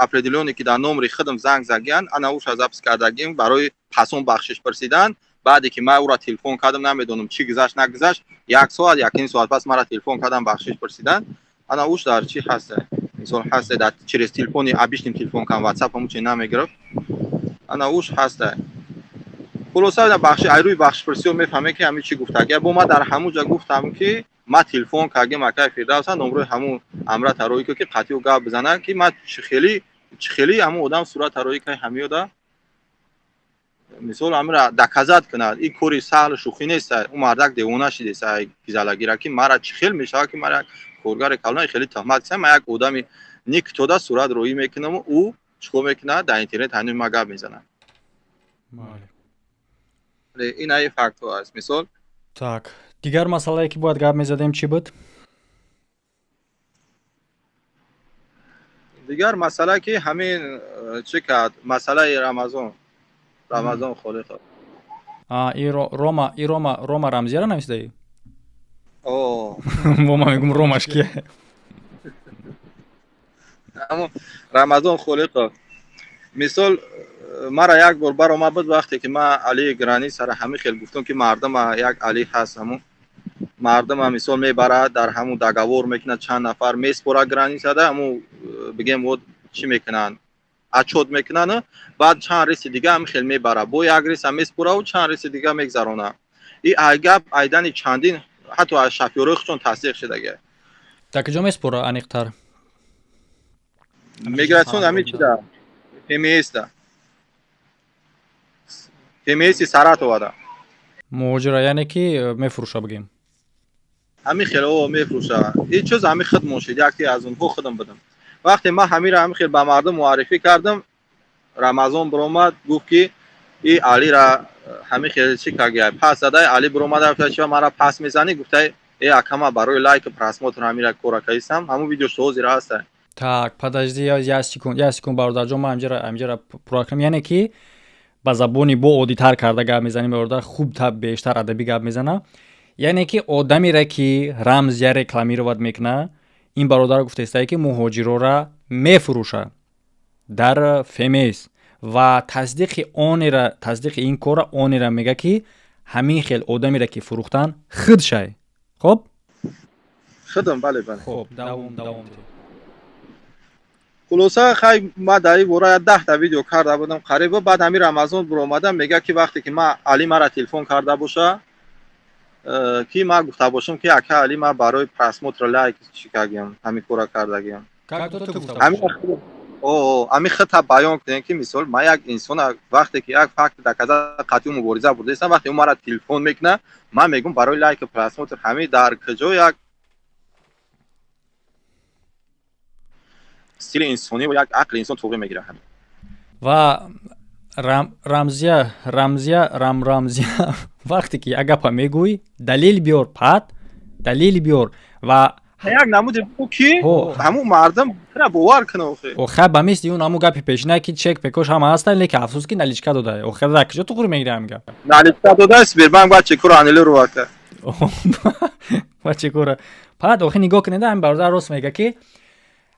определённый, ки дар номери худам занг загиян, ана ӯша запись кардагим барои пасон бахшиш пурсидан. Баъде ки ман ӯра телефон кардам, намедонам, чӣ гузашт, нагузашт, як соат, якним соат пас мара телефон кардам, бахшиш пурсидан. Ана ӯш дар чӣ ҳаста, мисол, ҳаста дар через телефони обычный телефон кам, ватсап ҳамучи намегирифт, ана ӯш ҳаста. Хулоса, бахши айрӯи бахшпурсиё мефаҳмем, ки ҳамин чӣ гуфтагия. Бо ман дар ҳамун ҷа гуфтам, ки ман телефон кардем акай Фирдавса, номрои ҳамун амра тароӣ ки қатъиу гап бизанад, ки ман чӣ хели ҳамун одам сурат тароӣ кай ҳамиёда, мисол, ҳамира доказать кунад. Ин кори саҳл шӯхӣ нест. Ӯ мардак девона шидеса гизалагира, ки мара чӣ хел мешавад, ки мара коргари калони хеле туҳмат кисам, ман як одами никтода сурат роӣ мекунаму ӯ чӣ кор мекунад, дар интернет ҳанӯз ма гап мезанад. Ин аи фактҳо аст, мисол. Так, дигар масъалае, ки бояд гап мезадем, чӣ буд? Дигар масъала, ки ҳамин чӣ кард, масъалаи Рамазон Холиқов. И Рома, и Рома Рамзияра нависдаӣ? Бо ман мегум, Ромаш кия? Рамазон Холиқов, мисол, мара як бор баромад буд, вақте ки ман Али границара ҳамин хел гуфтам, ки мардума як Али ҳаст, ҳамун мардума, мисол, мебарад, дар ҳамун договор мекунад, чанд нафар меспорад границада, ҳамун бигем, вот чӣ мекунанд, отчёт мекунанд. Баъд чанд рейси дига ҳамин хел мебарад, бо як рейса меспораву чанд рейси дига мегзаронад. И ай гап айдани чандин, ҳатто аз шофёрои худшон тасдиқ шудага. Дар куҷо меспора, аниқтар? Миграцион ҳамин чида, ФМСда, ФМСи Саратовада. Муҳоҷира, яъне ки мефурӯша, бигем. Ҳамин хел мефурӯша. Ин чиз ҳамин худмон шид, яке аз онҳо худам будам. Вақте ман ҳамира ҳамин хел ба мардум муаррифӣ кардам, Рамазон биромад, гуфт, ки и Алира ҳамин хел чӣ кагия, пас задай. Али биромада гуфта, мара пас мезанӣ? Гуфтай, э, акама, барои лайк, просмотр ҳамира кора кардистам. Ҳамун видео ҳозир ҳаста. Так, подожди, як секунд, як секунд, бародарҷон, ман ҳамҷара пурра кунам. Яъне ки ба забони бо оддитар карда гап мезанем, бародар хуб бештар адабӣ гап мезана. Яъне ки одамере, ки Рамзия рекламировать мекуна, ин бародар гуфтаистае, ки муҳоҷирора мефурӯша дар ФМС ва тасдиқи онера, тасдиқи ин корра онера мега, ки ҳамин хел одамере, ки фурӯхтан, худ шай. Хоб. Худам, бале, бале. Хоб, давом, давом. Хулоса, хай, ман дар ин бора 10та видео карда будам қариба. Баъд ҳамин Рамазон биромадам, мега, ки вақте ки ман Али мара телефон карда боша, ки ман гуфта бошам, ки ака Али, ман барои просмотр, лайк чӣ кардагиам, ҳамин кора кардагиам. Ҳамин худта баён кунем, ки мисол, ман як инсон, вақте ки як факт доказать қатъи мубориза бурдаистам, вақте ӯ мара телефон мекуна, ман мегӯм, барои лайку просмотр. Ҳамин дар куҷо як стили инсонӣ, як ақли инсон туғри мегирад ҳамин? Ва Рамзия, Рамзия, Рамзия, вақте ки як гапа мегӯй, далел биёр, пад далел биёр ва Як намуди ки ҳамун мардум бовар кунад охи. Охир, ба мисли он ҳамун гапи пешина, ки чек пекош ҳама ҳастанд, лекин афсӯс, ки наличка дода. Охир дар куҷо туғри мегири ҳамин гап? Наличка дода, Сбербанк баъд чекуро аннулировать кард. Баъд чекура. Пад охир нигоҳ кунед, ҳамин бародар рост мега, ки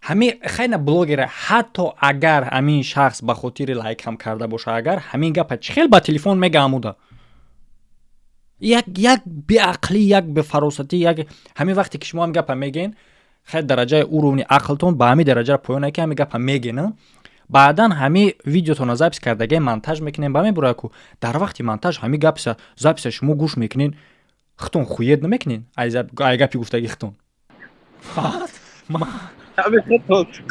ҳамин хайна блогера, ҳатто агар ҳамин шахс ба хотири лайкам карда боша, агар ҳамин гапа чӣ хел ба телефон мега амуда, як беақлӣ, як бефаросатӣ, як ҳамин вақте ки шумо ҳамин гапа мегӯен, хай, дараҷаи уровни ақлтон ба ҳамин дараҷа поёне, ки ҳамин гапа мегӯен, баъдан ҳамин видеотонро запись кардагӣ, монтаж мекунем, ба мебурад ку дар вақти монтаж ҳамин гапса, записа шумо гӯш мекунен, худтон хуед намекунен ай гапи гуфтаги худтон?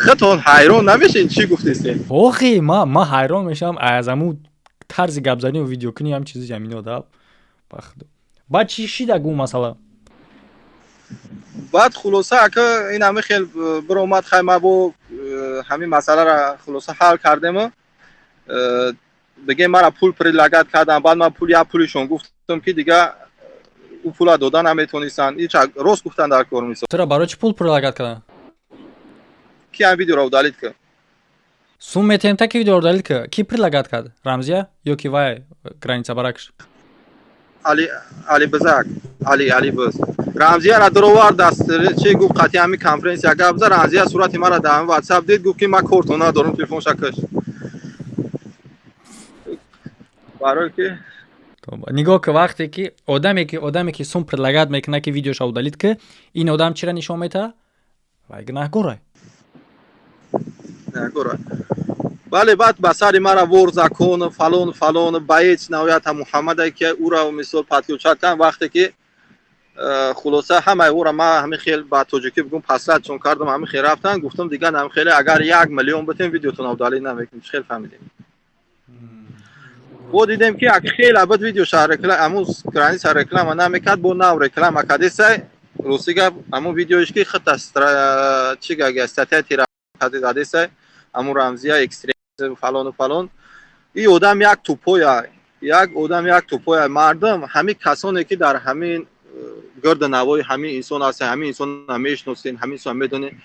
Худтон ҳайрон намешед, чӣ гуфтестед? Охи, ма ҳайрон мешавам аз ҳамун тарзи гапзанию видеокунӣ, ҳам чизи ҳамино да, ба худо. Баъд чӣ шида гу масъала? Баъд хулоса, ака, ин ҳами хел биромад. Хай, ма бо ҳамин масъаларо хулоса ҳал кардему бигем, мара пул предлагать кардам. Баъд ман пул, як пулишон гуфтам, ки дига ӯ пула дода наметонистанд. Ича рост гуфтан дар кор, мисол. Тура барои чӣ пул предлагать карданд? Ки ҳам видеоро удалить кар. Сум метем, та ки видеоро удалить ка. Ки предлагать кард, Рамзия ё ки вай граница баракш? Али, Али Бизак, Али, Али Биз. Рамзияра дуровард, даст чи гуфт, қатъи ҳамин конференсия гап зад. Рамзия сурати мара дар ҳамин Ватсап дид, гуфт, ки ман кортон надорам, телефонша каш, барое ки Нигоҳ ки, вақте ки одаме ки сум предлагать мекунад, ки видеоша удалить ки, ин одам чира нишон метаҳад? Вай гунаҳгорай. Гунаҳгорай, бале. Баъд ба сари мара вор закон, фалон, фалон, баец навоята Муҳаммаде, ки ӯра мисол подключать кардам. Вақте ки хулоса ҳамаи ӯра ман ҳамин хел, ба тоҷикӣ бигӯм, послать-шон кардам, ҳамин хел рафтан. Гуфтам, дигар ҳамин хеле агар 1 миллион битем, видеотон удалить намекунем. Чӣ хел фаҳмидем? Бо дидем, ки як хеле буд, видеоша амун граница реклама намекард, бо нав реклама кардесай. Рости гап, амун видеоиш ки хита чӣ га, статья тирадесай, амун Рамзия экстремизм, фалону фалон. И одам як тупоя, як одам як тупоя. Мардум, ҳамин касоне ки дар ҳамин гирди навои ҳамин инсон ҳастен, ҳамин инсонро мешиносен, ҳамин инсон медонен,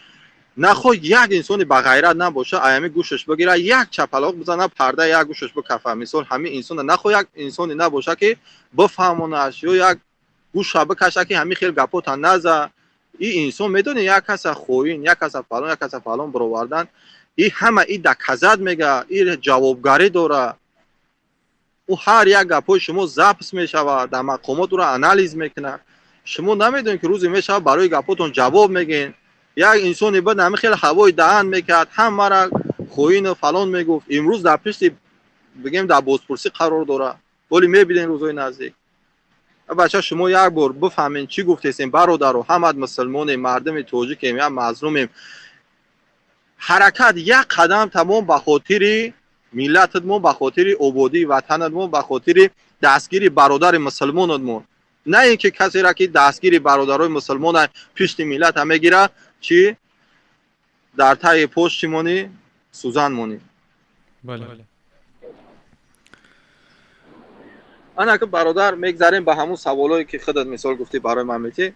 нахоҳ як инсони бағайрат набоша, аями гӯшаш бигира, як чапалоқ бизана, парда як гӯшаш бикафа. Мисол, ҳамин инсона нахоҳ як инсоне набоша, ки бифаҳмонаш ё як гӯша бикаша, ки ҳамин хел гапота наза. И инсон медони, як каса хоин, як каса фалон, як каса фалон бировардан, и ҳама и доказать мега, и ҷавобгарӣ дора. Ӯ ҳар як гапҳои шумо запись мешавад, дар мақомот ӯро анализ мекунад. Шумо намедонед, ки рӯзе мешавад, барои гапотон ҷавоб мегӯед. Як инсоне бад ҳамин хеле ҳавои даҳан мекард, ҳамара хоину фалон мегуфт, имрӯз дар пишти, бигем, дар бозпурсӣ қарор дорад. Вале мебинем рӯзҳои наздик. Бача, шумо як бор бифаҳмед, чӣ гуфтесем. Бародаро, ҳамат мусулмонем, мардуми тоҷикем, як мазлумем. Ҳаракат як қадам тамом ба хотири миллататмон, ба хотири ободии ватанатмон, ба хотири дастгири бародари мусулмонатмон. На ин ки касеро, ки дастгири бародарои мусулмона, пишти миллата мегира, чӣ дар таи пош чӣ монӣ, сӯзан монӣ. Бале. Ана ки, бародар, мегзарем ба ҳамун саволое, ки худат мисол гуфтӣ, барои ман метӣ.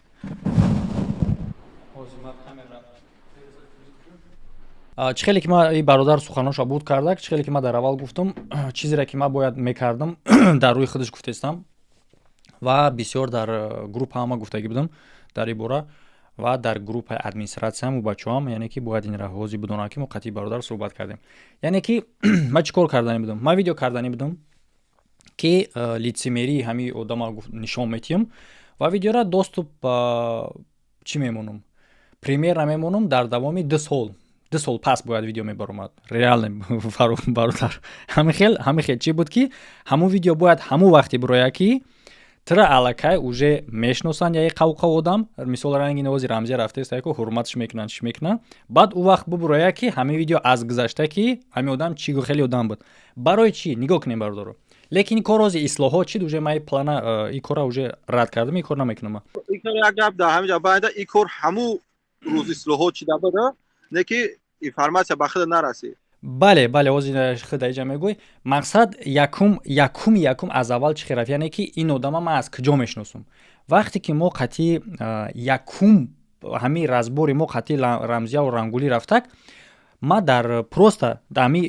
Чӣ хеле ки ман и бародар суханоша буд кардак, чӣ хеле ки ман дар аввал гуфтам, чизере ки ман бояд мекардам, дар рӯи худаш гуфтестам ва бисёр дар группа ҳама гуфтагӣ будам дар ин бора ва дар группаи администратсиям у бачаҳоам. Яъне ки бояд инра ҳозир бидонанд, ки мо қатъи бародар суҳбат кардем. Яъне ки ман чӣ кор кардани будам? Ман видео кардани будам, ки лицемерии ҳамин одама нишон метиҳам ва видеора доступ чӣ мемонам, примерно мемонам дар давоми 2 сол. 2 сол пас бояд видео мебаромад. Реально, бародар, ҳамин хел чӣ буд, ки ҳамун видео бояд ҳамун вақте бирояд, ки тира аллакай уже мешиносанд, яи қавқав одам, мисол, ранги навози Рамзия рафтаест, ку ҳурматш мекунанд, чӣ мекунанд. Баъд ӯ вақт бубурояд, ки ҳамин видео аз гузашта, ки ҳамин одам чӣ хеле одам буд. Барои чӣ? Нигоҳ кунем, бародаро. Лекин ин кор ҳозир ислоҳот чид, уже ман плана ин корра уже рад кардам, ин кор намекунам. Ин кор, як гап дар ҳамин ҷа байда, ин кор ҳамун рӯз ислоҳот чида буда, не ки информатсия ба худ нарасид. Бале, ҳозир худ иҷа мегӯй. Мақсад якум аз аввал чӣ хел рафт, яъне ки ин одама ман аз куҷо мешиносам? Вақте ки мо қатъи якум ҳамин разбори мо қатъи Рамзияву Рангулӣ рафтак, ма дар просто ҳами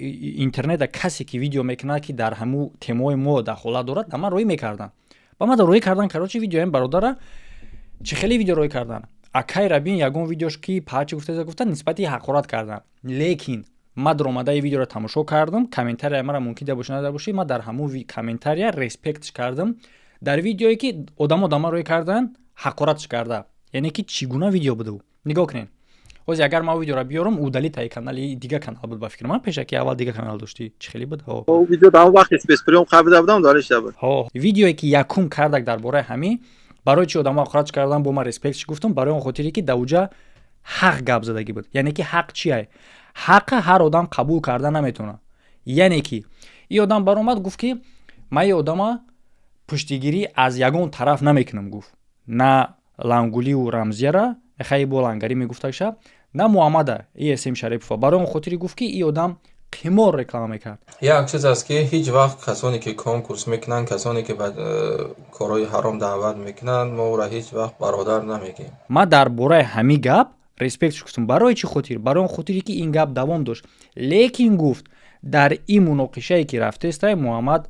интернета касе ки видео мекунад, ки дар ҳамун темаои мо дахолат дорад, да ман роӣ мекардам. Ба ман роӣ кардан, короче, видеоям бародара чӣ хеле видео роӣ кардан. Акай рабин ягон видеош ки пачи гуфта гуфта нисбати ҳақорат кардан. Лекин ман даромадаи видеоро тамошо кардам, комментария мара мумкин да боша, нада боши, ман дар ҳамун комментария респектш кардам. Дар видеое ки одамо дама рӯй кардан, ҳақоратш карда, яъне ки чӣ гуна видео буда, нигоҳ кунед. Ҳозир агар ман видеоро биёрам, удалить таи канали, дига канал буд, ба фикри ман, пешаки аввал дига канал доштӣ, чӣ хеле буд? Видео дар он вақт спецприём қабида будам, удалить шуда буд. Ҳо, видеое ки якум кардак дар бораи ҳамин, барои чӣ одамо ҳақоратш кардан, бо ман респектш гуфтам? Барои он хотире ки дар уҷа ҳақ гап задагӣ буд. Яъне ки ҳақ чие? Ҳақа ҳар одам қабул карда наметавонад. Яъне ки ин одам баромад, гуфт, ки ман ин одама пуштигирӣ аз ягон тараф намекунам, гуфт на. Лангулиу Рамзияра хай бо лангарӣ мегуфташа, на Муҳаммада и СМ Шарипова. Барои он хотире гуфт, ки и одам қимор реклама мекард. Як чиз аст, ки ҳеҷ вақт касоне ки конкурс мекунанд, касоне ки ба корҳои ҳаром даъват мекунанд, мо ӯро ҳеҷ вақт бародар намегӯем. Ман дар бораи ҳамин гап респект гуфтам. Барои чӣ хотир? Барои он хотире, ки ин гап давом дошт, лекин гуфт, дар ин муноқишае ки рафтестай, Муҳаммад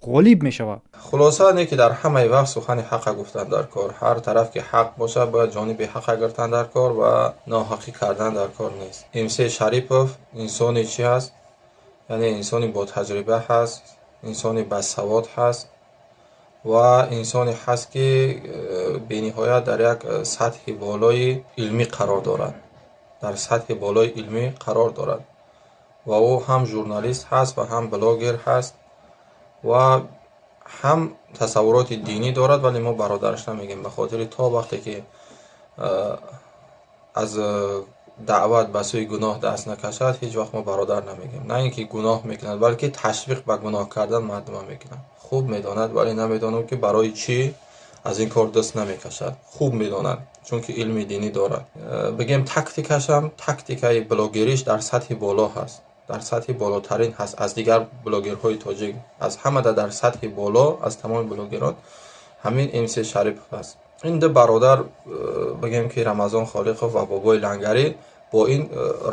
ғолиб мешавад. Хулоса, не ки дар ҳамаи вақт сухани ҳақа гуфтан дар кор. Ҳар тараф ки ҳақ бошад, бояд ҷониби ҳақа гиртан дар кор ва ноҳақӣ кардан дар кор нест. МС Шарипов инсони чӣ ҳаст, яъне инсони ботаҷриба ҳаст, инсони басавод ҳаст ва инсоне ҳаст, ки бениҳоят дар як сатҳи болои илмӣ қарор дорад, дар сатҳи болои илмӣ қарор дорад ва ӯ ҳам журналист ҳаст ва ҳам блогер ҳаст ва ҳам тасаввуроти динӣ дорад. Вале мо бародараш намегӯем, ба хотири то вақте ки аз даъват ба сӯи гуноҳ даст накашад, ҳеҷ вақт мо бародар намегӯем. На ин ки гуноҳ мекунад, балки ташвиқ ба гуноҳ кардан мардума мекунад. Хуб медонад, вале намедонам, ки барои чӣ аз ин кор даст намекашад. Хуб медонад, чунки илми динӣ дорад. Бигем, тактикашам, тактикаи блогериш дар сатҳи боло ҳаст, дар сатҳи болотарин ҳаст аз дигар блогерҳои тоҷик. Аз ҳамада дар сатҳи боло аз тамоми блогерон ҳамин МС Шарипов аст. Ин ду бародар, бигем, ки Рамазон Холиқов ва Бобои Лангарӣ, бо ин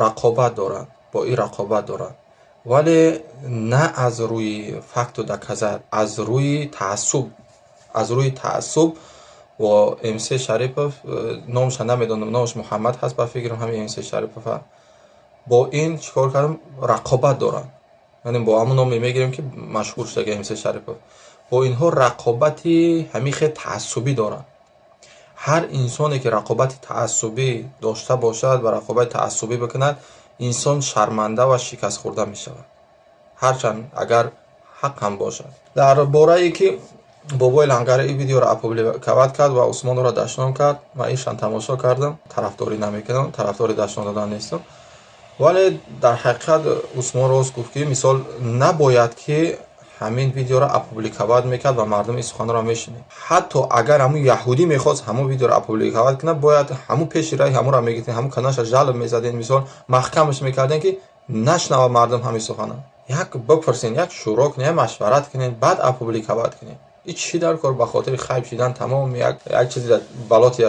рақобат доранд, бо ин рақобат доранд, вале на аз рӯи факту доказать, аз рӯи таассуб, аз рӯи таассуб. Бо МС Шарипов, номаша намедонам, номаш Муҳаммад ҳаст, ба фикрам, ҳамин МС Шарипов, бо ин чӣ кор кардам, рақобат доранд. Яъне бо ҳамон номе мегирем, ки машҳур шуда, МС Шарипов. Бо инҳо рақобати ҳамин хел таассубӣ доранд. Ҳар инсоне ки рақобати таассубӣ дошта бошад ва рақобати таассубӣ бикунад, инсон шарманда ва шикастхӯрда мешавад, ҳарчанд агар ҳақ ҳам бошад. Дар борае ки Бобои Лангари ин видеоро опубликовать кард ва Усмонро дашном кард, ман ишан тамошо кардам. Тарафдорӣ намекунам, тарафдори дашном додан нестам, вале дар ҳақиқат Усмон рост гуфт, ки мисол набояд ки ҳамин видеоро опубликовать мекард ва мардум ин суханро мешунид. Ҳатто агар ҳамун яҳудӣ мехост ҳамун видеоро опубликовать кунад, бояд ҳамун пеши раи ҳамонро мегирифтем, ҳамун каналша жалоб мезадем, мисол маҳкамаш мекардем, ки нашнава мардум ҳамин сухана. Як бипурсен, як шӯро кунед, як машварат кунед, баъд опубликовать кунед. И чӣ дар кор, ба хотири хайп шидан тамом як чизи балоти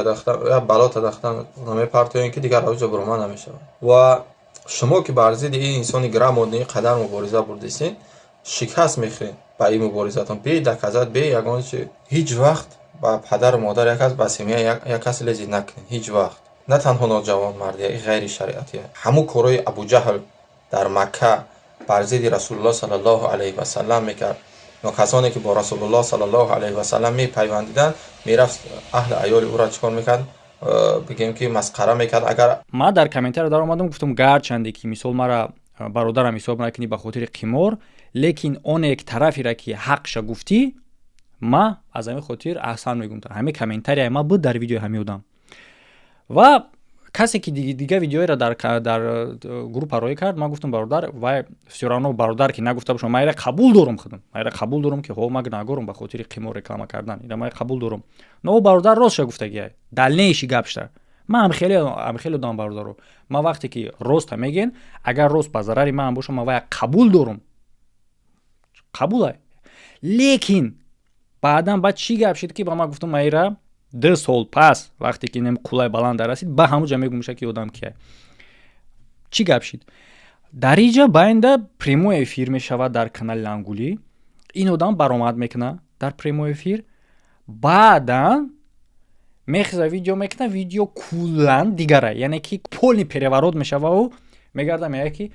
балота дахтан намепартоем, ки дигар авҷа бурома намешавад. Ва шумо ки бар зидди ин инсони грамотный қадар мубориза бурдисен, шикаст мехӯред ба ин муборизатон, бе доказать, бе ягон чи. Ҳеҷ вақт ба падару модар як кас, ба семья як кас лезить накунед, ҳеҷ вақт. На танҳо ноҷавонмардия, ин ғайри шариатия. Ҳамун корҳои Абуҷаҳл дар Макка бар зидди Расулуллоҳ саллаллоҳу алайҳи васаллам мекард ё касоне ки бо Расулуллоҳ саллаллоҳу алайҳи васаллам мепайвандиданд, мерафт, аҳли аёли ӯро чӣ кор мекард, бигем ки масхара мекард. Агар Ман дар комментария даромадам, гуфтам, гарчанде ки мисол мара бародарам ҳисоб накунӣ ба хотири қимор, лекин оне як тарафера ки ҳақша гуфтӣ, ма аз ҳамин хотир аҳсан мегӯм. Ҳамин комментарияи ма буд дар видеои ҳамин одам. Ва касе ки дига видеоеро дар группа роӣ кард, ман гуфтам, бародар, вай всё равно бародар ки нагуфта бошам, ман ира қабул дорум, худам ман ира қабул дорум, ки ҳо, ман гунаҳгорум ба хотири қимор реклама кардан, ира ман қабул дорум. Но ӯ бародар ростша гуфтагиай, дальнейший гапшта. Ман ҳам хеле одам, бародаро, ман вақте ки роста мегӯен, агар рост ба зарари ман боша, ман вая қабул дорум, қабулай. Лекин баъдан баъд чӣ гап шуд, ки ба ман гуфтам, майра 2 сол пас, вақте ки нем қуллаи баланд расид, ба ҳамуҷа мегумша, ки одам кия. Чӣ гап шид дар иҷа? Байнда прямой эфир мешавад дар канали Лангулӣ. Ин одам баромад мекунад дар прямой эфир, баъдан мехеза, видео мекунад, видео куллан дигара, яъне ки полный переворот мешавау мегарда, меяд, ки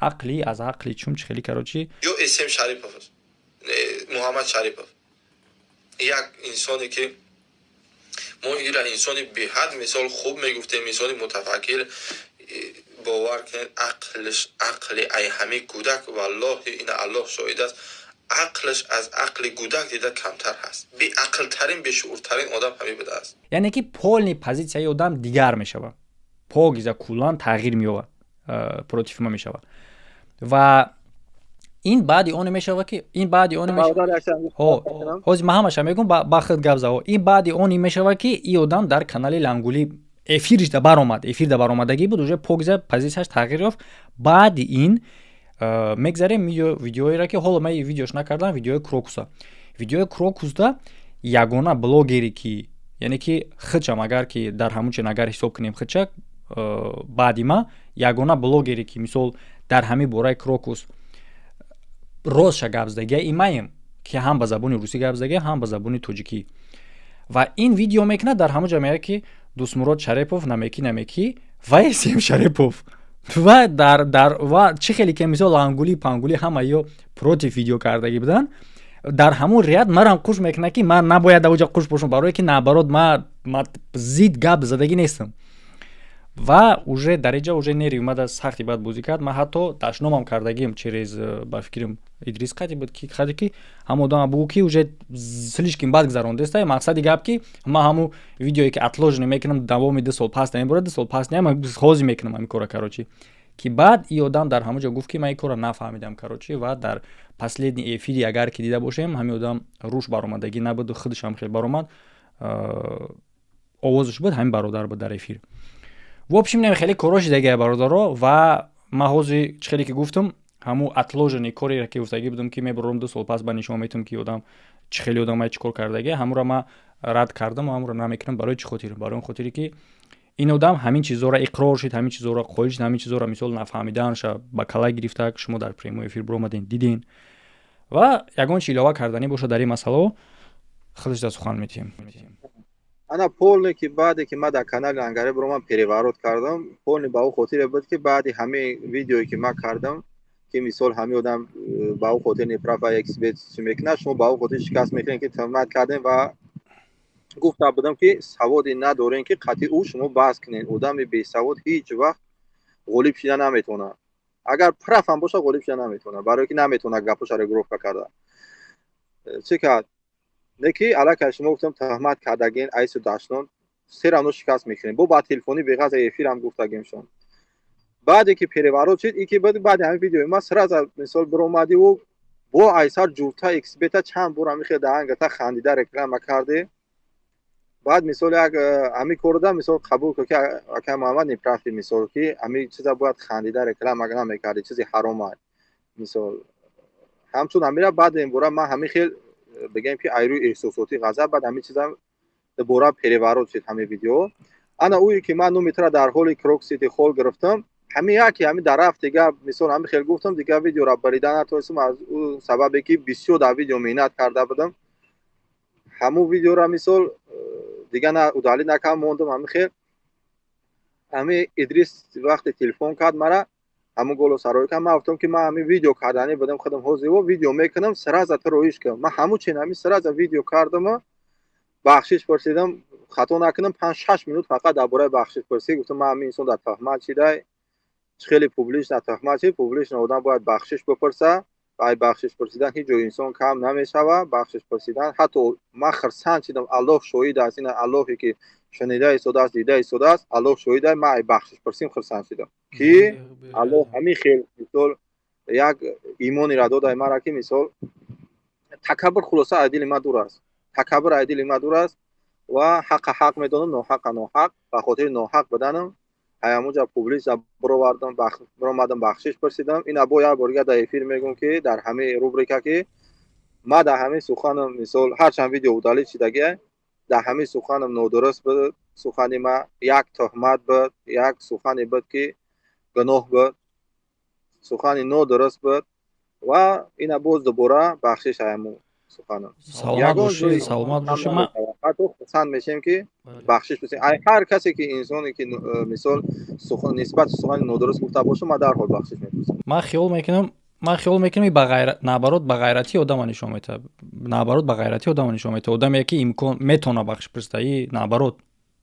ақли аз ақли чум чи хеле, короче. Ё СМ Шарипов, Муҳаммад Шарипов, як инсоне ки мо ира инсони беҳад мисол хуб мегуфтем, инсони мутафаккир, бовар кунед, ақлш ақли ай ҳамин кӯдак, валлоҳи, ина Аллоҳ шоҳид аст, ақлш аз ақли кӯдак дида камтар ҳаст. Беақлтарин, бешууртарин одам ҳамин будааст. Яъне ки полный позитсияи одам дигар мешавад, покиза, куллан тағйир меёбад, против ма мешавад. Ва Ин баъди оне мешава, ки ин баъди оне ҳозир ман ҳамаша мегӯм, ба худ гап зао. Ин баъди оне мешава, ки и одам дар канали Лангулӣ эфиришда баромад, эфирда баромадагӣ буд, уже покза позитсияш тағйир ёфт. Баъди ин мегзарем видеоеро, ки ҳоло ман видеош накардам, видеои Крокуса. Видеои Крокусда ягона блогере ки, яъне ки худшам, агар ки дар ҳамун чен агар ҳисоб кунем, худша баъди ма ягона блогере ки, мисол, дар ҳамин бораи Крокус ростша гап задагия имаем, ки ҳам ба забони русӣ гап задагия, ҳам ба забони тоҷикӣ. Ва ин видео мекунад, дар ҳамон ҷо мегӯяд, ки Дустмурод Шарипов намеки намеки ва Эсем Шарипов ва дар ва чӣ хеле ки, мисол, Лангули пангули ҳама ё против видео кардагӣ буданд, дар ҳамон ряд марам қуш мекунад, ки ман набояд дар оҷа қуш бошам, барое ки наоборот ма зид гап задагӣ нестам. Ва уже дар инҷа уже нерви мада сахти бад бозӣ кард. Ман ҳатто дашномам кардагим через ба фикрам, Идрис қади буд, ки қади ки ҳамон одама бугӯ, ки уже слишком бад гузарондеста. Мақсади гап, ки ман ҳамун видеое ки отложенный мекунам, давоми 2 сол пас намеборад, 2 сол пас не, ҳозир мекунам ҳамин кора, короче. Ки баъд и одам дар ҳамон ҷо гуфт, ки ман ин корро нафаҳмидам, короче. Ва дар последний эфири агар ки дида бошем, ҳамин одам руш баромадагӣ набуду, худашам хел баромад, овозаш буд, ҳамин бародар буд дар эфир. В общем, нем хеле коро шидагия, бародаро. Ва ман ҳозир, чӣ хеле ки гуфтам, ҳамун отложенный кореро ки гуфтагӣ будам, ки мебарорам, 2 сол пас ба нишон метавам, ки одам чӣ хеле одамае, чӣ кор кардагия, ҳамуро ман рад кардам ва ҳамуро намекунам. Барои чӣ хотир? Барои он хотире ки ин одам ҳамин чизҳоро иқрор шуд, ҳамин чизҳоро қоил шуд, ҳамин чизҳоро, мисол, нафаҳмидаанша ба кала гирифта. Шумо дар прямой эфир биромадем, дидин. Ва ягон чи илова карданӣ бошад дар ин масъалао, худаш да сухан метиҳем. Ана полный ки баъде ки ман дар канали Ангаре биромам, переворот кардам полный, ба ӯ хотире буд, ки баъди ҳамаи видеое ки ман кардам, ки, мисол, ҳамин одам ба ӯ хотир неправ ва эксперт чӣ мекунад, шумо ба ӯ хотир шикаст мекунед, ки тӯҳмат кардем. Ва гуфта будам, ки саводе надорем, ки қатъи ӯ шумо баҳс кунед. Одами бесавод ҳеҷ вақт ғолиб шида наметавонад. Агар прав ҳам бошад, ғолиб шида наметавонад, барое ки наметавонад гапоша регулировка карда. Чӣ кард не, ки аллакай шумо гуфтам, тӯҳмат кардагин, айсу дашнон се равно шикаст мекунем. Бо ба телефонӣ беғаза эфирам гуфтагимшон. Баъде ки переворот шид, ики баъди ҳамин видеои ма сразу, мисол, биромадиву бо айсар ҷурта эксперта чанд бор ҳамин хел даҳангата хандида реклама кардӣ. Баъд, мисол, як ҳамин корда, мисол, қабул кун, ки акай Муҳаммад, неправ ты, мисол, ки ҳамин чиза бояд хандида реклама намекардӣ, чизи ҳарома, мисол, ҳамчун ҳамира. Баъд ин бора ман ҳамин хел бигем, ки айрӯи эҳсосотӣ, ғазаб, баъд ҳамин чиза дубора переворот шуд ҳамин видео. Ана ӯе ки ман номи тура дар ҳоли Крокус Сити Холл гирифтам, ҳамин яке ҳамин дар рафт дигар, мисол, ҳамин хел гуфтам, дигар видеора барида натонистам, аз ӯ сабабе ки бисёр дар видео меҳнат карда будам. Ҳамун видеора, мисол, дигар на удалить накардам, мондам ҳамин хел. Ҳамин Идрис вақте телефон кард мара, ҳамун голо сароӣ кард, ман гуфтам, ки ман ҳамин видео карданӣ будам худам, ҳозир видео мекунам, сразу ту роиш кун. Ман ҳамун чин ҳамин сразу видео кардаму бахшиш пурсидам. Хато накунам, 5-6 минут фақат дар бораи бахшиш пурсӣ гуфтам. Ман ҳамин инсон дар тӯҳмат шидай, хеле публично тӯҳмат шид. Публично одам бояд бахшиш бипурса. Ай бахшиш пурсидан ҳеҷ ҷо инсон кам намешавад. Бахшиш пурсидан, ҳатто ман хирсанд шидам. Аллоҳ шоҳид аст, ина Аллоҳе ки шунида истодааст, дида истодааст, Аллоҳ шоҳид аст, ман ай бахшиш пурсим хирсанд шидам, ки Аллоҳ ҳамин хел, мисол, як имонеро додай мара, ки, мисол, такаббур хулоса аз дили ман дур аст, такаббур аз дили ман дур аст ва ҳаққа ҳақ медонам, ноҳаққа ноҳақ. Ба хотири ноҳақ буданам ҳамонҷа публично бировардам, биромадам, бахшиш пурсидам. Ина бо як бор дига дар эфир мегӯм, ки дар ҳамаи рубрика, ки ма дар ҳамин суханам, мисол, ҳарчанд видео удалить шидагия, дар ҳамин суханам нодуруст буд. Сухани ма як тӯҳмат буд, як сухане буд, ки гуноҳ буд, сухани нодуруст буд. Ва ина боз дубора бахшиш ҳамун суханам. Саломат бошӣ, саломат бошӣ. Ҳатто хурсанд мешем, ки бахшиш пурсем ай ҳар касе ки инсоне ки, мисол, нисбати сухани нодуруст гуфта боша, ман дарҳол бахшиш мепурсам. Ман хиёл мекунам, наоборот, ба ғайратӣ одама нишон метаҳад, наоборот, ба ғайратӣ одама нишон метаҳад. Одаме ки имкон метавона бахшиш пурсида, и наоборот,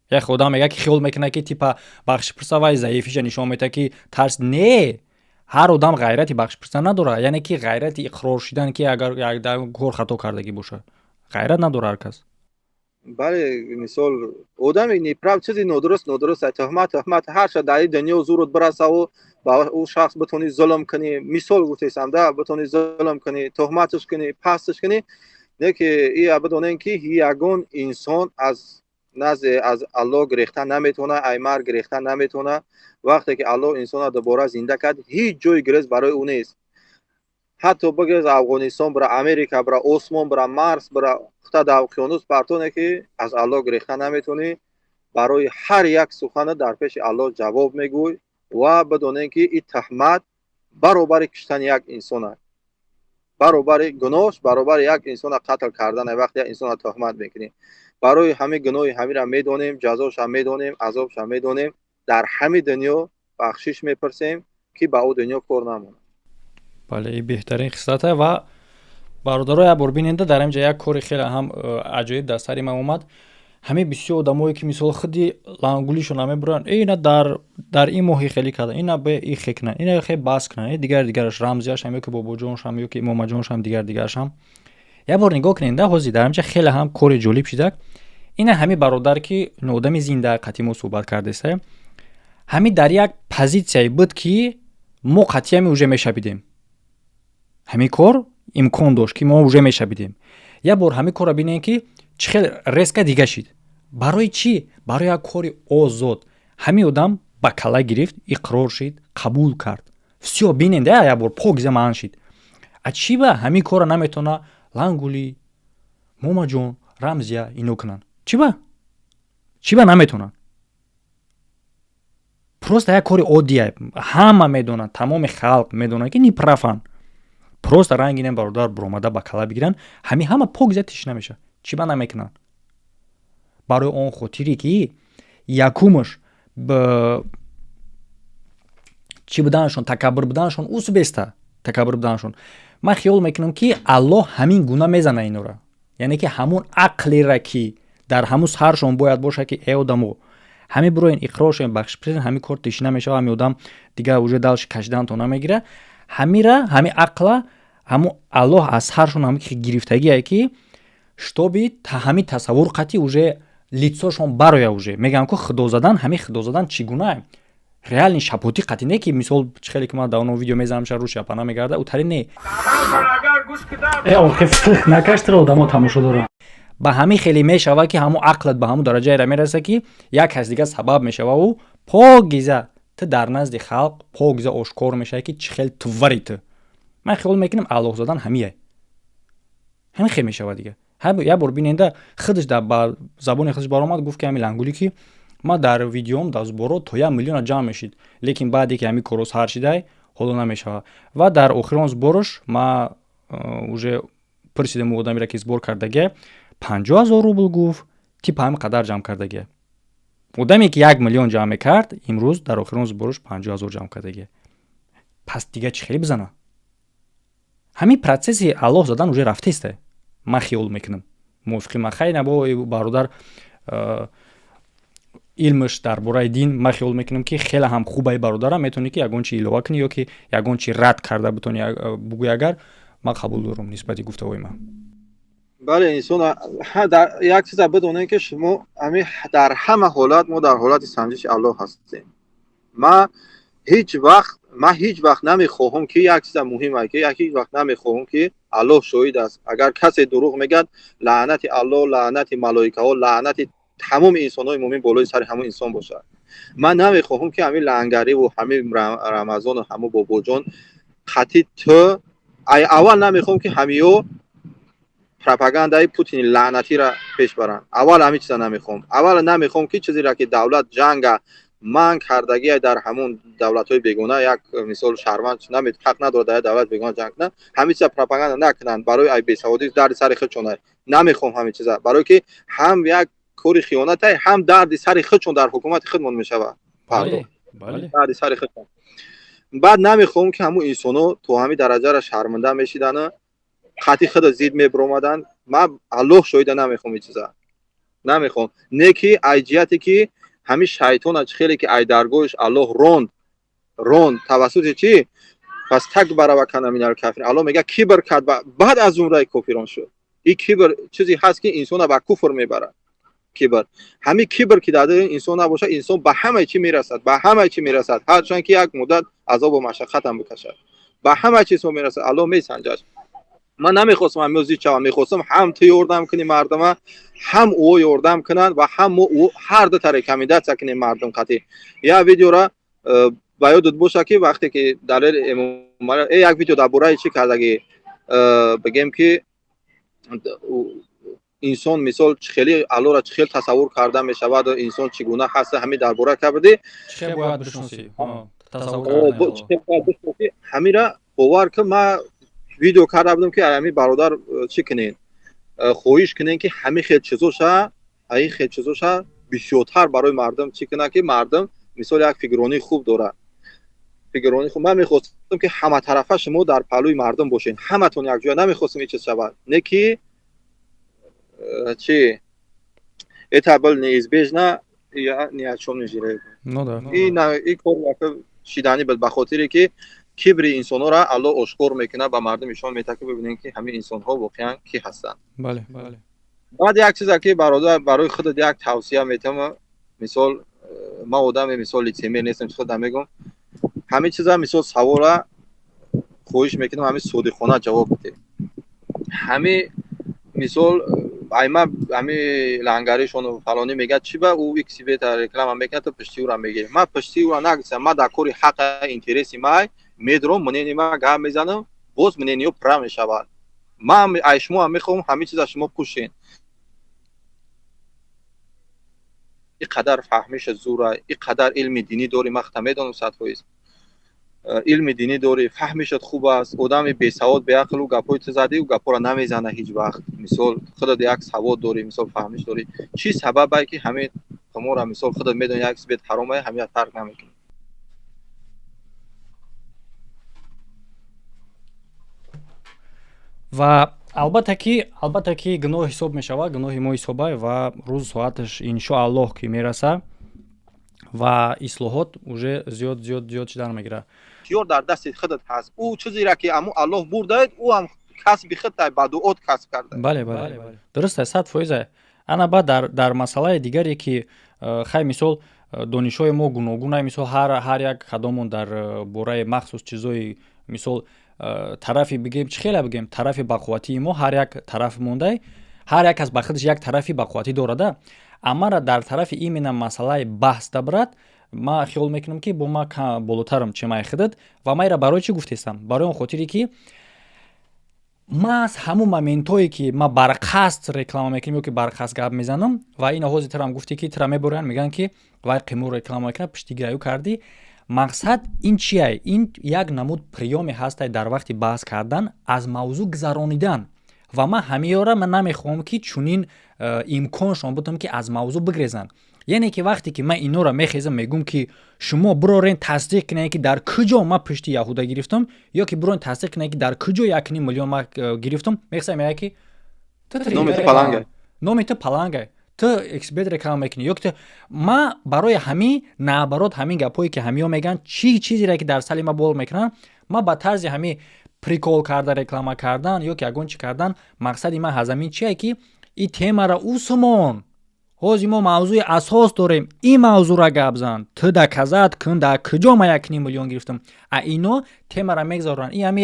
як одам мега, ки хиёл мекунад, ки типа бахшиш пурса, вай заифиша нишон метаҳад, ки тарс не. Ҳар одам ғайрати бахшиш пурсидан надорад, яъне ки ғайрати иқрор шидан, ки агар кор хато кардагӣ боша, ғайрат надорад ҳар кас. Бале, мисол, одами неправ, чизи нодуруст нодуруст, тӯҳмат тӯҳмат. Ҳарча дар ин дунё зурут бирасаву ба ӯ шахс битонӣ зулм кунӣ, мисол гуфтесам да, битонӣ зулм кунӣ, тӯҳматш кунӣ, пастш кунӣ, не ки ия бидонем, ки ягон инсон аз назди аз Аллоҳ гирехта наметавона, ай марг гирехта наметавона. Вақте ки Аллоҳ инсонро дубора зинда кард, ҳеҷ ҷои гирез барои ӯ нест. Ҳатто бигрез Афғонистон бира, Америка бира, осмон бира, Марс бира, хута дар уқёнус партоне, ки аз Аллоҳ гирехта наметавонӣ. Барои ҳар як сухана дар пеши Аллоҳ ҷавоб мегӯй. Ва бидонем, ки ин таҳмат баробари киштани як инсон аст, баробари гуноҳш баробари як инсона қатл кардан, вақте як инсона тӯҳмат мекунӣ. Барои ҳамин гуноҳи ҳамира медонем, ҷазоша медонем, азобша медонем. Дар ҳами дунё бахшиш мепурсем, ки ба ӯ дунё кор намонад. Бале, ин беҳтарин хислата. Ва бародаро, як бор биненда, дар инҷа як кори хеле ҳам аҷоиб дар сари ман омад. Ҳамин бисёр одамое, ки мисол худи лангулишон мебуранд, ина дар ин моҳи хеле карда, ина бе и хе кунанд, ина хе бас кунанд, дигар дигараш, Рамзияшам ё ки Бобоҷоншам, ё ки Имомаҷоншам, дигар дигарашам. Як бор нигоҳ кунед, ҳозир дар инҷа хеле ҳам кори ҷолиб шидак. Ина ҳамин бародар, ки одами зинда қатъи мо суҳбат кардеста, ҳамин дар як позитсияе буд, ки мо қатъиями уже мешабидем. Ҳамин кор имкон дошт, ки мо уже мешабидем. Як бор ҳамин корро бинем, ки чӣ хел резко дига шид. Барои чӣ? Барои як кори озод. Ҳамин одам ба кала гирифт, иқрор шид, қабул кард, всё. Бинен да, як бор покиза маън шид. А чӣ ба ҳамин корро наметавона Лангулӣ, Момаҷон, Рамзия ино кунанд? Чӣ ба, чӣ ба наметавонанд? Просто як кори оддия, ҳама медонанд, тамоми халқ медонанд, ки неправ анд. Просто ранги ин бародар буромада ба кала бигиранд, ҳамин ҳама покиза тиш намешавад. Чӣ ба намекунанд? Барои он хотире, ки якумаш чӣ буданашон, такаббур буданашон, усбеста такаббур буданашон. Ман хиёл мекунам, ки Аллоҳ ҳамин гуна мезана инора, яъне ки ҳамун ақлера, ки дар ҳамун саршон бояд бошад, ки э одамо, ҳамин бироен, иқрор шавем, бахшиш пурсем, ҳамин кор тиши намешава, ҳамин одам дигар уже дальше кашиданто намегира. Ҳамира, ҳамин ақла, ҳамун Аллоҳ аз саршон ҳамин гирифтагие, ки чтобы ҳамин тасаввур қатъи уже лицо шон бароя. Уже мегӯям, ку худо задан, ҳамин худо задан чӣ гуна реальный шапотӣ қатъи не, ки мисол чӣ хеле ки ман дар оно видео мезанам, ша рӯ шапана мегарда, утари не. Э, охи фих накаштра, одамо тамошо доранд. Ба ҳамин хеле мешава, ки ҳамун ақлат ба ҳамун дараҷаеро мераса, ки як кас дигар сабаб мешававу покиза ту дар назди халқ покиза ошкор мешавӣ, ки чӣ хел тувари ту. Ман хиёл мекунам, Аллоҳ задан ҳамие, ҳамин хел мешава дига. Як бор биненда, худаш ба забони худаш баромад, гуфт, ки ҳамин Лангулӣ, ки ман дар видеом дар сбор о то 1 миллиона ҷамъ мешид, лекин баъде ки ҳамин корҳо сар шидай, ҳоло намешавад. Ва дар охирон сбор ш ма уже пурсидем ӯ одамеро, ки сбор кардагия, 50 000 рубл гуфт, типа ҳамин қадар ҷамъ кардагия. Одаме, ки 1 миллион ҷамъ мекард, имрӯз дар охирон сбор ш 50 000 ҷамъ кардагия. Пас дига чӣ хеле бизана? Ҳамин процесси Аллоҳ задан уже рафтеста, ман хиёл мекунам, мувофиқи ман. Хай, набо бародар илмаш дар бораи дин, ман хиёл мекунам, ки хеле ҳам хубаи бародарам. Метавонӣ, ки ягон чи илова кунӣ ё ки ягон чи рад карда битонӣ бугӯй, агар ман қабул дорам нисбати гуфтаҳои ман. Бале, инсон як чиза бидонем, ки шумо ҳами дар ҳама ҳолат мо дар ҳолати санҷиши Аллоҳ ҳастем. Ман ҳеҷ вақт намехоҳам, ки як чиза муҳима, ки як ҳеҷ вақт намехоҳам, ки Аллоҳ шоҳид аст, агар касе дурӯғ мегӯяд, лаънати Аллоҳ, лаънати малоикаҳо, лаънати тамоми инсонҳои мӯмин болои сари ҳамон инсон бошад. Ман намехоҳам, ки ҳамин лангариву ҳамин Рамазону ҳамун Бобоҷон қатъи ту аввал намехоҳам, ки ҳамиё пропагандаи Путини лаънатиро пеш баранд. Аввал ҳамин чиза намехоҳам. Аввал намехоҳам, ки чизеро, ки давлат ҷанга манъ кардагия дар ҳамон давлатҳои бегона, як мисол, шаҳрванд ҳақ надорад дар давлат бегона ҷанг кунад, ҳамин чиза пропаганда накунанд. Барои ай бесаводӣ дарди сари худшон намехоҳам ҳамин чиза, барое ки ҳам як кори хиёнатай, ҳам дарди сари худшон дар ҳукумати худмон мешавад, дарди сари худшон. Баъд намехоҳам, ки ҳамун инсоно то ҳамин дараҷаро шарманда мешидану қатъи худа зид мебиромаданд. Ман, Аллоҳ шоҳида, намехоҳам ин чиза, намехоҳам. Не ки ай ҷиҳате, ки ҳамин шайтона чӣ хеле ки ай даргоҳиш Аллоҳ ронд, тавассути чӣ? فاستكبر وكان من الكافرين. Аллоҳ мега, кибр кард, баъд аз зумраи кофирон шуд. Ин кибр чизе ҳаст, ки инсона ба куфр мебарад. Кибр, ҳамин кибр ки дар дили инсон набошад, инсон ба ҳамаи чӣ мерасад, ба ҳамаи чӣ мерасад, ҳарчанд ки як муддат азобу машаққатам бикашад, ба ҳамаи чизҳо мерасад. Аллоҳ месанҷад. Ман намехостам ҳамин зид шавам, мехостам ҳам ту ёрдам кунӣ мардума, ҳам ӯ ёрдам кунанд ва ҳам мо ҳар дута рекомендация кунем мардум қатъи. Як видеора ба ёдат боша, ки вақте ки далер як видео дар бораи чӣ кардагӣ, бигем ки инсон мисол чӣ хеле Аллоҳро чӣ хел тасаввур карда мешавад, инсон чӣ гуна ҳаст, ҳамин дар бора кардӣ. Ҳамира бовар кун, ман видео карда будам, ки ҳамин бародар чӣ кунен, хоҳиш кунен, ки ҳамин хел чизоша, ҳамин хел чизоша бисёртар барои мардум чӣ кунад, ки мардум мисол як фикрронии хуб дорад, фикрронии хуб. Ман мехостам, ки ҳаматарафа шумо дар паҳлӯи мардум бошед, ҳаматон якҷоя, намехостам ин чиз шавад, не ки чи это был неизбежно, я ни о чём не жалею. Ну да. Ин кор шиданӣ буд, ба хотире ки кибри инсонҳоро Аллоҳ ошкор мекунад, ба мардум нишон медиҳад, ки бибинед, ки ҳамин инсонҳо воқеан кӣ ҳастанд. Бале, бале. Баъд як чизе, ки бародар, барои худат як тавсия метавам. Мисол, ман одаме мисол лицемер нестам, худам мегӯм ҳамин чиза. Мисол, савола хоҳиш мекунам, ҳамин содиқона ҷавоб бидеҳ. Ҳамин мисол, айма ҳами лангаришону фалонӣ мегӯяд, чи ба ӯ иксибета реклама мекунад, ту пишти ӯра мегирӣ. Ман пишти ӯра нагирифтам, ман дар кори ҳаққа интереси май медурам, мнение ма гап мезанам, боз мнение ё пурра мешавад. Ман ай шумо ҳам мехоҳам ҳамин чиза шумо пӯшен. И қадар фаҳмиша зура, и қадар илми динӣ дорӣ, ман худам медонам, 100% илми динӣ дорӣ, фаҳмишат хуб аст. Одами бесавод, беақлу гапҳои ту задӣ, ӯ гапҳоро намезана ҳеҷ вақт. Мисол, худат як савод дорӣ, мисол, фаҳмиш дорӣ, чӣ сабабае, ки ҳамин қимора, мисол, худат медонӣ, як бет ҳаромае, ҳамина тарк намекунӣ? Ва албатта ки гуноҳ ҳисоб мешавад, гуноҳи мо ҳисобай ва рӯз соаташ иншоаллоҳ ки мераса ва ислоҳот уже зиёд, зиёд, зиёд шидан мегирад. Ихтиёр дар дасти худат ҳаст. Ӯ чизеро ки аму Аллоҳ бурдаед, ӯ ҳам касби худ ба дуот касб карда. Бале, дуруст аст, 100%. Ана баъд дар масъалаи дигаре, ки хай, мисол, донишҳои мо гуногунай, мисол, ҳар як кадомон дар бораи махсус чизои, мисол, тарафи бигем, чӣ хела бигем, тарафи бақувватии мо ҳар як тараф мондай, ҳар як кас ба худаш як тарафи бақувватӣ дорада. Амара дар тарафи именно масъалаи баҳс дабрат, ман хиёл мекунам, ки бо ма болотарам, чемаи худат. Ва ма ира барои чӣ гуфтестам? Барои он хотире, ки маҳз ҳамун моментҳое, ки ма барқасд реклама мекунем ё ки барқасд гап мезанам, ва ина ҳозир тирам гуфтӣ, ки тира мебуранд, мегӯянд, ки вай қимур реклама мекунад, пиштигираю кардӣ. Мақсад ин чия? Ин як намуд приёме ҳастай дар вақти баҳс кардан, аз мавзӯъ гузаронидан. Ва ман ҳамиёра ман намехоҳам, ки чунин имконшон будам, ки аз мавзӯъ бигрезанд. Яъне ки вақте ки ман инора мехезам, мегӯм, ки шумо бирорен тасдиқ кунед, ки дар куҷо ман пушти яҳуда гирифтам, ё ки бирорен тасдиқ кунед, ки дар куҷо 1,5 миллион ман гирифтам, мехезам, мегӯяд, ки номи ту паланга, ту эксперт реклама мекунӣ ё ки ма. Барои ҳамин, наоборот, ҳамин гапҳое, ки ҳамиё мегӯянд, чӣ чизере ки дар сали ма бол мекунанд, ма ба тарзи ҳамин прикол карда реклама кардан ё ки ягон чӣ кардан, мақсади ман аз ҳамин чие, ки ин темара усумон, ҳозир мо мавзӯи асос дорем, ин мавзӯъра гап зан, ту доказать кун, дар куҷо ман 1,5 миллион гирифтам. А ино темара мегзаранд. Ин ҳами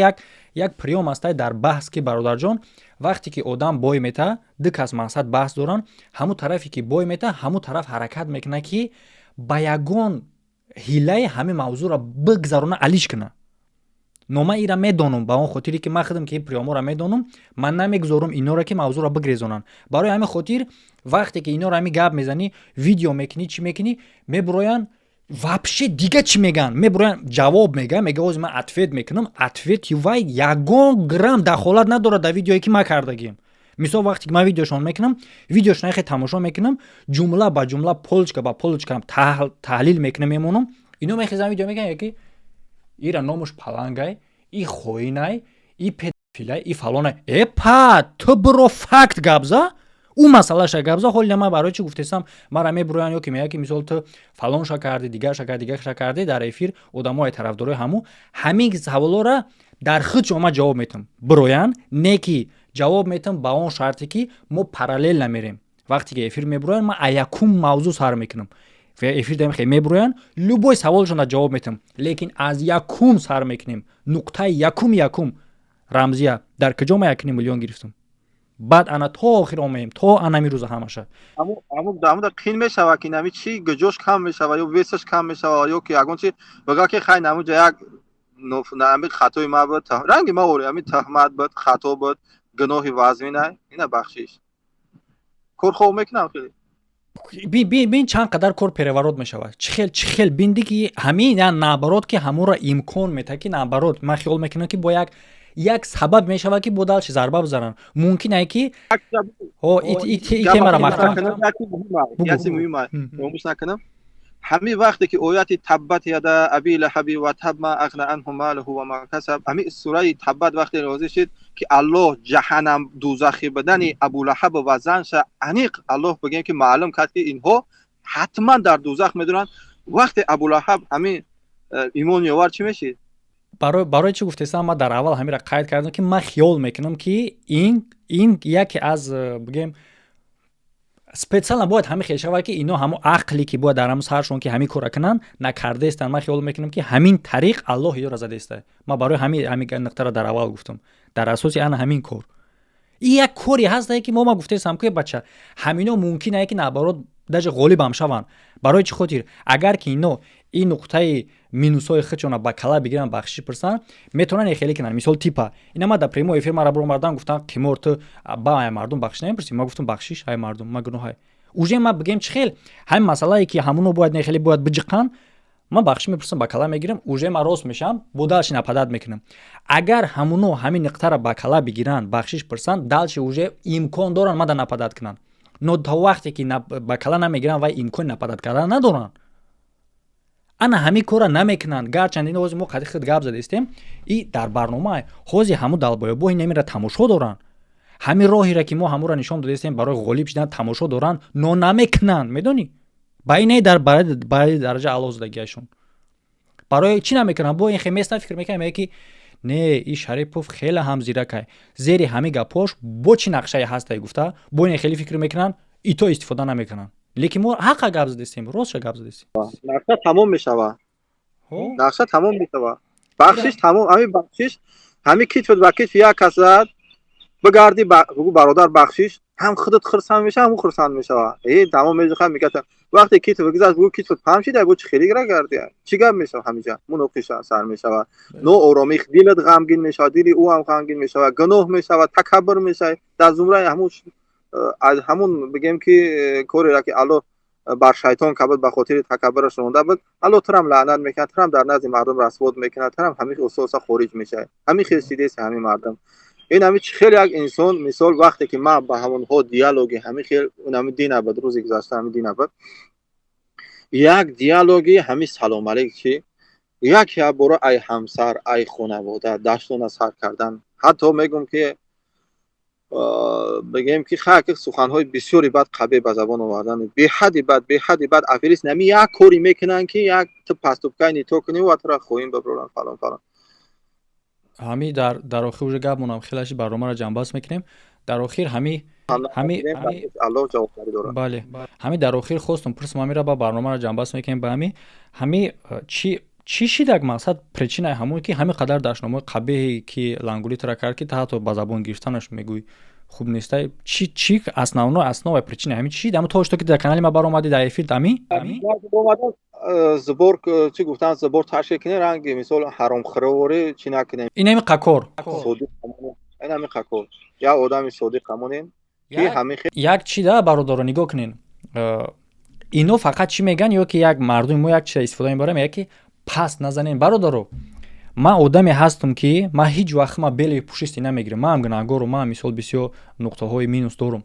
як приём астай дар баҳс, ки, бародарҷон, вақте ки одам бой мета, ду кас мақсад баҳс доранд, ҳамун тарафе ки бой мета, ҳамун тараф ҳаракат мекунад, ки ба ягон ҳилаи ҳамин мавзӯъро бигзарона, алиш кунад. Но ман ира медонам, ба он хотире ки ман худам ки приёморо медонам, ман намегузорам инора, ки мавзӯъро бигрезонанд. Барои ҳамин хотир, вақте ки инора ҳамин гап мезанӣ, видео мекунӣ, чӣ мекунӣ, мебуроянд, вообще дига чӣ мегӯянд, мебуроянд, ҷавоб мегӯянд, мега ҳозир ман ответ мекунам. Ответи вай ягон грамм дахолат надорад дар видеое, ки ман кардагим. Мисол, вақте ки ман видеошон мекунам, видеошон хе тамошо мекунам, ҷумла ба ҷумла, полочка ба полочка таҳлил мекунам, мемонам. Ино мехезам, видео мекунам, ки ира номуш палангай, и хоинай, и педофилай, и фалонай. Эпа, ту биро факт гап за, ӯ масъалаша гап за. Ҳоли ман барои чӣ гуфтесам, мара мебуроянд ё ки меяд, ки мисол, ту фалонша кардӣ, дигарша кардӣ, дигарша кардӣ. Дар эфир одамои тарафдорои ҳаму ҳамин саволора дар худ омад ҷавоб метам, бироянд, не ки ҷавоб метам ба он шарте, ки мо параллел намерем. Вақте ки эфир мебуроянд, ман якум мавзӯъ сар мекунам. Эфир дамихе мебуроянд, любой саволшонда ҷавоб метиҳам, лекин аз якум сар мекунем. Нуқтаи якум Рамзия, дар куҷо ма 1,5 миллион гирифтам? Баъд ана то охир омаем, то анами рӯза ҳамаша. Аму қин мешава, ки нами чи гуҷош кам мешава ё вес аш кам мешава, ё ки ягон чи бага, ки хай, намуҷа як ами хатои ма буд, ранги ма ори, ами таҳмат буд, хато буд, гуноҳи вазмина, ина бахшиш, кор хоб мекунам хеле. Бин, чанд қадар кор переворот мешавад, чӣ хел, чӣ хел. Бинди, ки ҳамин я наоборот, ки ҳамонро имкон метаҳад, ки наоборот, ман хиёл мекунам, ки бо як сабаб мешавад, ки бо дальше зарба бизананд. Мумкин ае, ки темара маҳкам. Муҳим накунам, ҳамин вақте ки ояти "Таббат яда аби лаҳаби ва таб, ма ағна анҳу малуҳу ва ма касаб", ҳамин сураи Таббат вақте нозил шид, ки Аллоҳ ҷаҳаннам, дузахӣ будани Абулаҳаб ва занша аниқ Аллоҳ, бигем, ки маълум кард, ки инҳо ҳатман дар дузах медуранд. Вақте Абулаҳаб ҳамин имон меовард, чӣ мешид? Барои чӣ гуфтесам, ман дар аввал ҳаминро қайд кардам, ки ман хиёл мекунам, ки ин яке аз, бигем, специально бояд ҳамин хел шавад, ки ино ҳамон ақле, ки бояд дар ҳамон саршон, ки ҳамин кора кунанд, накардаестанд. Ман хиёл мекунам, ки ҳамин тариқ Аллоҳ ёра задаеста. Ман барои ҳамин нуқтаро дар аввал гуфтам, дар асоси ана ҳамин кор. И як коре ҳастае, ки мо гуфтесам, ки бача, ҳамино мумкин ае, ки наоборот, даже ғолибам шаванд. Барои чӣ хотир? Агар ки ино ин нуқтаи минусҳои худшона ба кала бигиранд, бахшиш пурсанд, метавонанд хеле кунанд. Мисол, типа ина ма дар прямой эфир мара баромардан, гуфтан: "Қимор, ту ба ай мардум бахшиш намепурсӣ?" Ма гуфтам: "Бахшиш, ай мардум, ма гуноҳай уже." Ма, бигем, чӣ хел ҳамин масъалае, ки ҳамуно бояд не, хеле бояд биҷиқанд. Ман бахшиш мепурсам, ба кала мегирам, уже ма рост мешавам, бо дальше нападать мекунам. Агар ҳамуно ҳамин нуқтаро ба кала бигиранд, бахшиш пурсанд, дальше уже имкон доранд мада нападать кунанд. Но то вақте ки ба кала намегиранд, вай имкони нападать кардан надоранд. Ана ҳамин корро намекунанд. Гарчанд ин ҳозир мо қади худ гап задаистем и дар барнома, ҳозир ҳамун долбоёб о инамира тамошо доранд. Ҳамин роҳеро, ки мо ҳамуро нишон додаистем барои ғолиб шудан, тамошо доранд, но намекунанд. Медонӣ, ба ине дар барои дараҷа аъло задагиашон барои чӣ намекунанд? Бо ин хе местан, фикр мекунам, мега, ки не, и Шарипов хеле ҳам зиракай, зери ҳамин гапҳош бо чӣ нақшае ҳастай гуфта, бо ин хеле фикр мекунанд, ито истифода намекунанд. Лекин мо ҳаққа гап задистем, ростша гап задистем. Нақша тамом мешава, нақша тамом мешава, бахшиш тамом. Ҳамин бахшиш, ҳамин китф ба китф як кас зад, бигарди, бугу: "Бародар, бахшиш", ҳам худат хурсанд мешава, ҳам ӯ хурсанд мешава. Э, тамом меҷуха мегата. Вақте китф гузашт, бугу: "Китф паҳм шида, бо чӣ хеле гира гардия?" Чӣ гап мешава? Ҳамиҷа муноқиша сар мешава, ноороми, дилат ғамгин мешава, дили ӯ ҳам ғамгин мешава, гуноҳ мешава, такаббур мешава. Дар зумраи ҳамун, аз ҳамун, бигем, ки кореро, ки Аллоҳ бар шайтон кабуд, ба хотири такаббураш ронда буд, Аллоҳ турам лаънат мекунад, турам дар назди мардум расвод мекунад, турам ҳамин усоса хориҷ мешавад. Ҳамин хел шидест ҳамин мардум. Ин ҳами чӣ хел як инсон, мисол, вақте ки ман ба ҳамонҳо диалоги ҳамин хел, ҳамин дина буд, рӯзи гузашта, ҳамин дина буд, як диалоги ҳамин салом алейк, чи як як бора ай ҳамсар, ай хонавода даштона сар кардан, ҳатто мегӯм, ки бигем, ки хак, суханҳои бисёри бад, қабеҳ ба забон овардан, беҳадди бад, беҳадди бад. Аферист нами як коре мекунанд, ки як ту поступка не то кунӣ ва тура хоҳим биброрам, фалон, фалон. Ҳами дар охир уже гап монам, хелаши барномаро ҷамъбаст мекунем. Дар охир ҳами Аллоҳ ҷавобгарӣ дорад. Бале, ҳами дар охир хостум пурсам, ҳамира ба барномаро ҷамъбаст мекунем. Ба ҳами чӣ шидак, мақсад, причина и ҳамон, ки ҳамин қадар дашномҳои қабеҳе, ки лангулитра кард, ки ҳатто ба забон гирифтанаш мегӯй хуб нестай, чӣ основной, основа, причина ҳамин чӣ шид? Ҳамн то что ки дар канали ма баромадӣ, дар эфир ами. Сбор, чӣ гуфтан, сбор ташкил кунем, ранги мисол ҳаромхӯроворӣ чӣ накунем. Ин ҳами қакор. Ин ҳами қакор, як одами содиқ ҳамонем, ки ҳамин. Як чи да, бародаро, нигоҳ кунен, ино фақат чӣ мегӯянд, ё ки як мардуми мо як чиза истифода мебарем, як ки паст назанем. Бародаро, ман одаме ҳастам, ки ман ҳеҷ вақт ма бели пушисти намегирам. Ман ҳам гунаҳгорум, ман мисол бисёр нуқтаҳои минус дорум,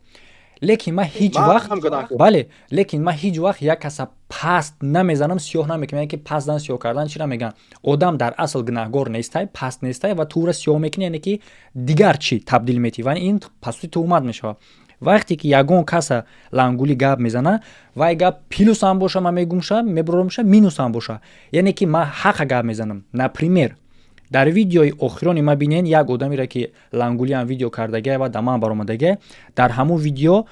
лекин ман ҳеҷ вақт, бале, лекин ман ҳеҷ вақт як каса паст намезанам, сиёҳ намекунам. Яъне ки паст зан, сиёҳ кардан чира мегӯянд? Одам дар асл гунаҳгор нестай, паст нестай ва ту ӯра сиёҳ мекунӣ, яъне ки дигар чӣ табдил метиҳӣ ва ин пастути туҳмат мешавад. Вақте ки ягон каса лангулӣ гап мезана, вай гап плюсам боша, ман мегумша, мебуромша, минусам боша, яъне ки ман ҳақа гап мезанам. Например, дар видеои охирони ма бинен, як одамеро, ки лангулиам видео кардагия ва да ман баромадагия, дар ҳамон видео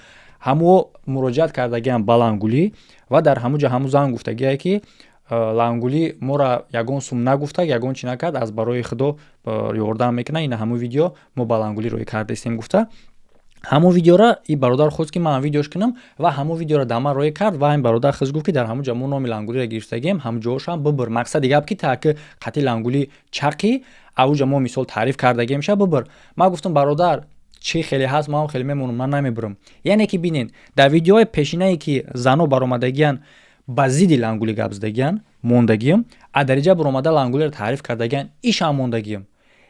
Ҳамо муроҷиат кардагиам ба Лангулӣ ва дар ҳамун ҷо ҳамун зан гуфтагие, ки Лангулӣ мора ягон сум нагуфта, ягон чӣ накард, аз барои худо ёрдам мекунад. Ина ҳамун видео мо ба Лангулӣ роҳӣ кардастем гуфта. Ҳамон видеора и бародар хост, ки ман видеош кунам, ва ҳамон видеоро дар ман роҳӣ кард. Ва ин бародар хис гуфт, ки дар ҳамун ҷо мо номи Лангулиро гирифтагием, ҳамҷоошам бибир. Мақсади гап, ки таки қати Лангулӣ чақӣ, ауҷа мо мисол таъриф кардагием ша, бибир. Ман гуфтам: «Бародар, чӣ хеле ҳаст, ман хеле мемонам, ман намебирам». Яъне ки бинен, дар видеоҳои пешинае, ки зано баромадагиян, ба зидди Лангулӣ гап задагиян, мондагиям, а дариҷа баромада Лангулиро таъриф кардагиян, ишам мондагиям.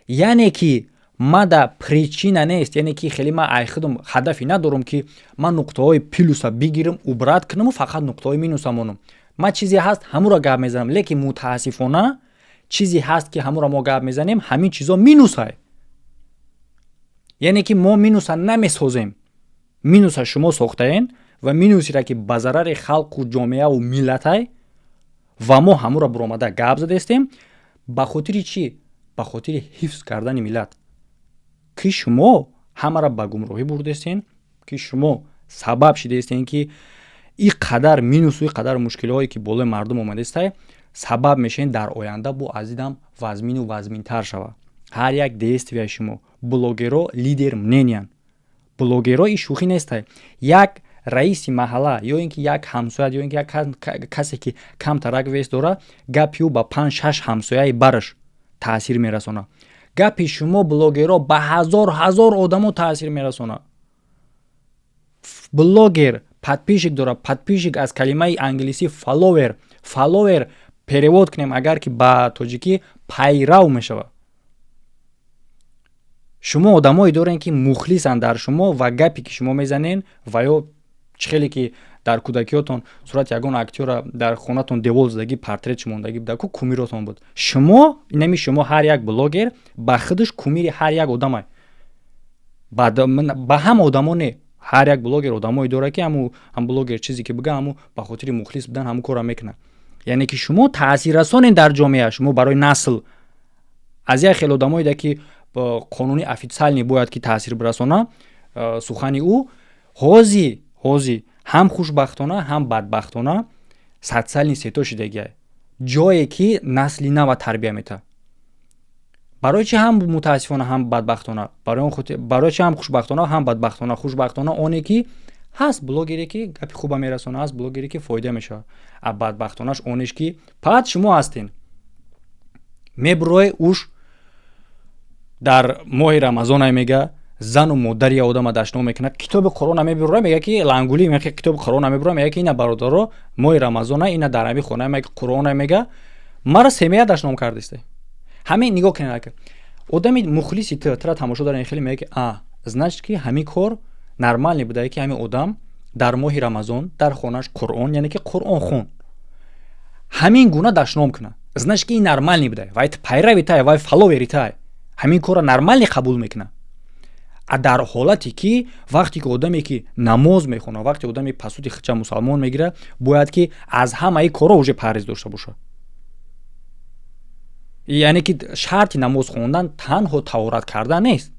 Яъне ки мада причина нест, яъне ки хеле ман айхудам ҳадафе надорам, ки ман нуқтаҳои плюса бигирам, убрать кунаму фақат нуқтаҳои минуса монам. Ман чизе ҳаст, ҳамуро гап мезанам, лекин мутаассифона чизе ҳаст, ки ҳамуро мо гап мезанем, ҳамин чизо минусай. Яъне ки мо минуса намесозем, минуса шумо сохтаен ва минусеро, ки ба зарари халқу ҷомеаву миллатай, ва мо ҳамуро буромада гап задестем. Ба хотири чӣ? Ба хотири ҳифз кардани миллат, ки шумо ҳамаро ба гумроҳӣ бурдестен, ки шумо сабаб шидаестен, ки и қадар минусу и қадар мушкилиҳое, ки болои мардум омадестай, сабаб мешавен дар оянда бо азидам вазмину вазминтар шавад. Ҳар як действияи шумо, блогеро лидер мнениян, блогеро и шӯхӣ нестай. Як раиси маҳалла ё ин ки як ҳамсоя, ё ин ки як касе, ки камтарак вес дора, гапи ӯ ба панҷ, шаш ҳамсояи бараш таъсир мерасонад. Гапи шумо, блогерро, ба ҳазор ҳазор одамо таъсир мерасонад. Блогер подписчик дорад. Подписчик аз калимаи англисӣ follower. Follower перевод кунем агар ки ба тоҷикӣ, пайрав мешавад. Шумо одамое дорем, ки мухлисанд дар шумо ва гапе ки шумо мезанен, ва ё чӣ хеле ки дар кӯдакиётон сурати ягон актёра дар хонатон девол задагӣ, портретш мондагӣ буда ку, кумиротон буд. Шумо инами шумо, ҳар як блогер ба худаш кумири ҳар як одамай, ба ҳама одамо не. Ҳар як блогер одамое дорад, ки ҳаму ҳам блогер чизе ки бига, ҳаму ба хотири мухлис будан ҳамун корро мекунад. Яъне ки шумо таъсиррасонед дар ҷомеа, шумо барои насл аз як хел одамоеда, ки қонуни официальный бояд ки таъсир бирасона сухани ӯ. Ҳози ҳам хушбахтона, ҳам бадбахтона социальный сето шидагия, ҷое ки насли нава тарбия метавад. Барои чи ҳам мутаассифона, ҳам бадбахтона? Барои чи ҳам хушбахтона, ҳам бадбахтона? Хушбахтона оне ки ҳаст блогере, ки гапи хуба мерасона, ҳаст блогере, ки фоида мешавад, а бадбахтонаш онеш, ки паат шумо ҳастен, мебурое уш дар моҳи Рамазонай мега, зану модари одама дашном мекунад, китоби Қуръона мебурра, мега ки Лангули мега, китоби Қуръона мебурра, мега ки ина бародаро, моҳи Рамазона, ина дар ҳами хона мега, Қуръона мега, мара семия дашном кардисте. Ҳамин нигоҳ кунед, одами мухлиси ту тра тамошо дорад, хеле мега ки а значит ки ҳамин кор нормальный будае, ки ҳамин одам дар моҳи Рамазон дар хонаш Қуръон, яъне ки Қуръон хон, ҳамин гуна дашном кунад, значит ки ин нормальный будае. Вай пайрави тай, вай фолловери тай ҳамин корро нормальный қабул мекунад. А дар ҳолате ки вақте ки одаме ки намоз мехонад, вақте одаме пасути хича мусалмон мегирад, бояд ки аз ҳамаи корро уже парҳез дошта бошад. Яъне ки шарти намоз хондан танҳо таҳорат кардан нест.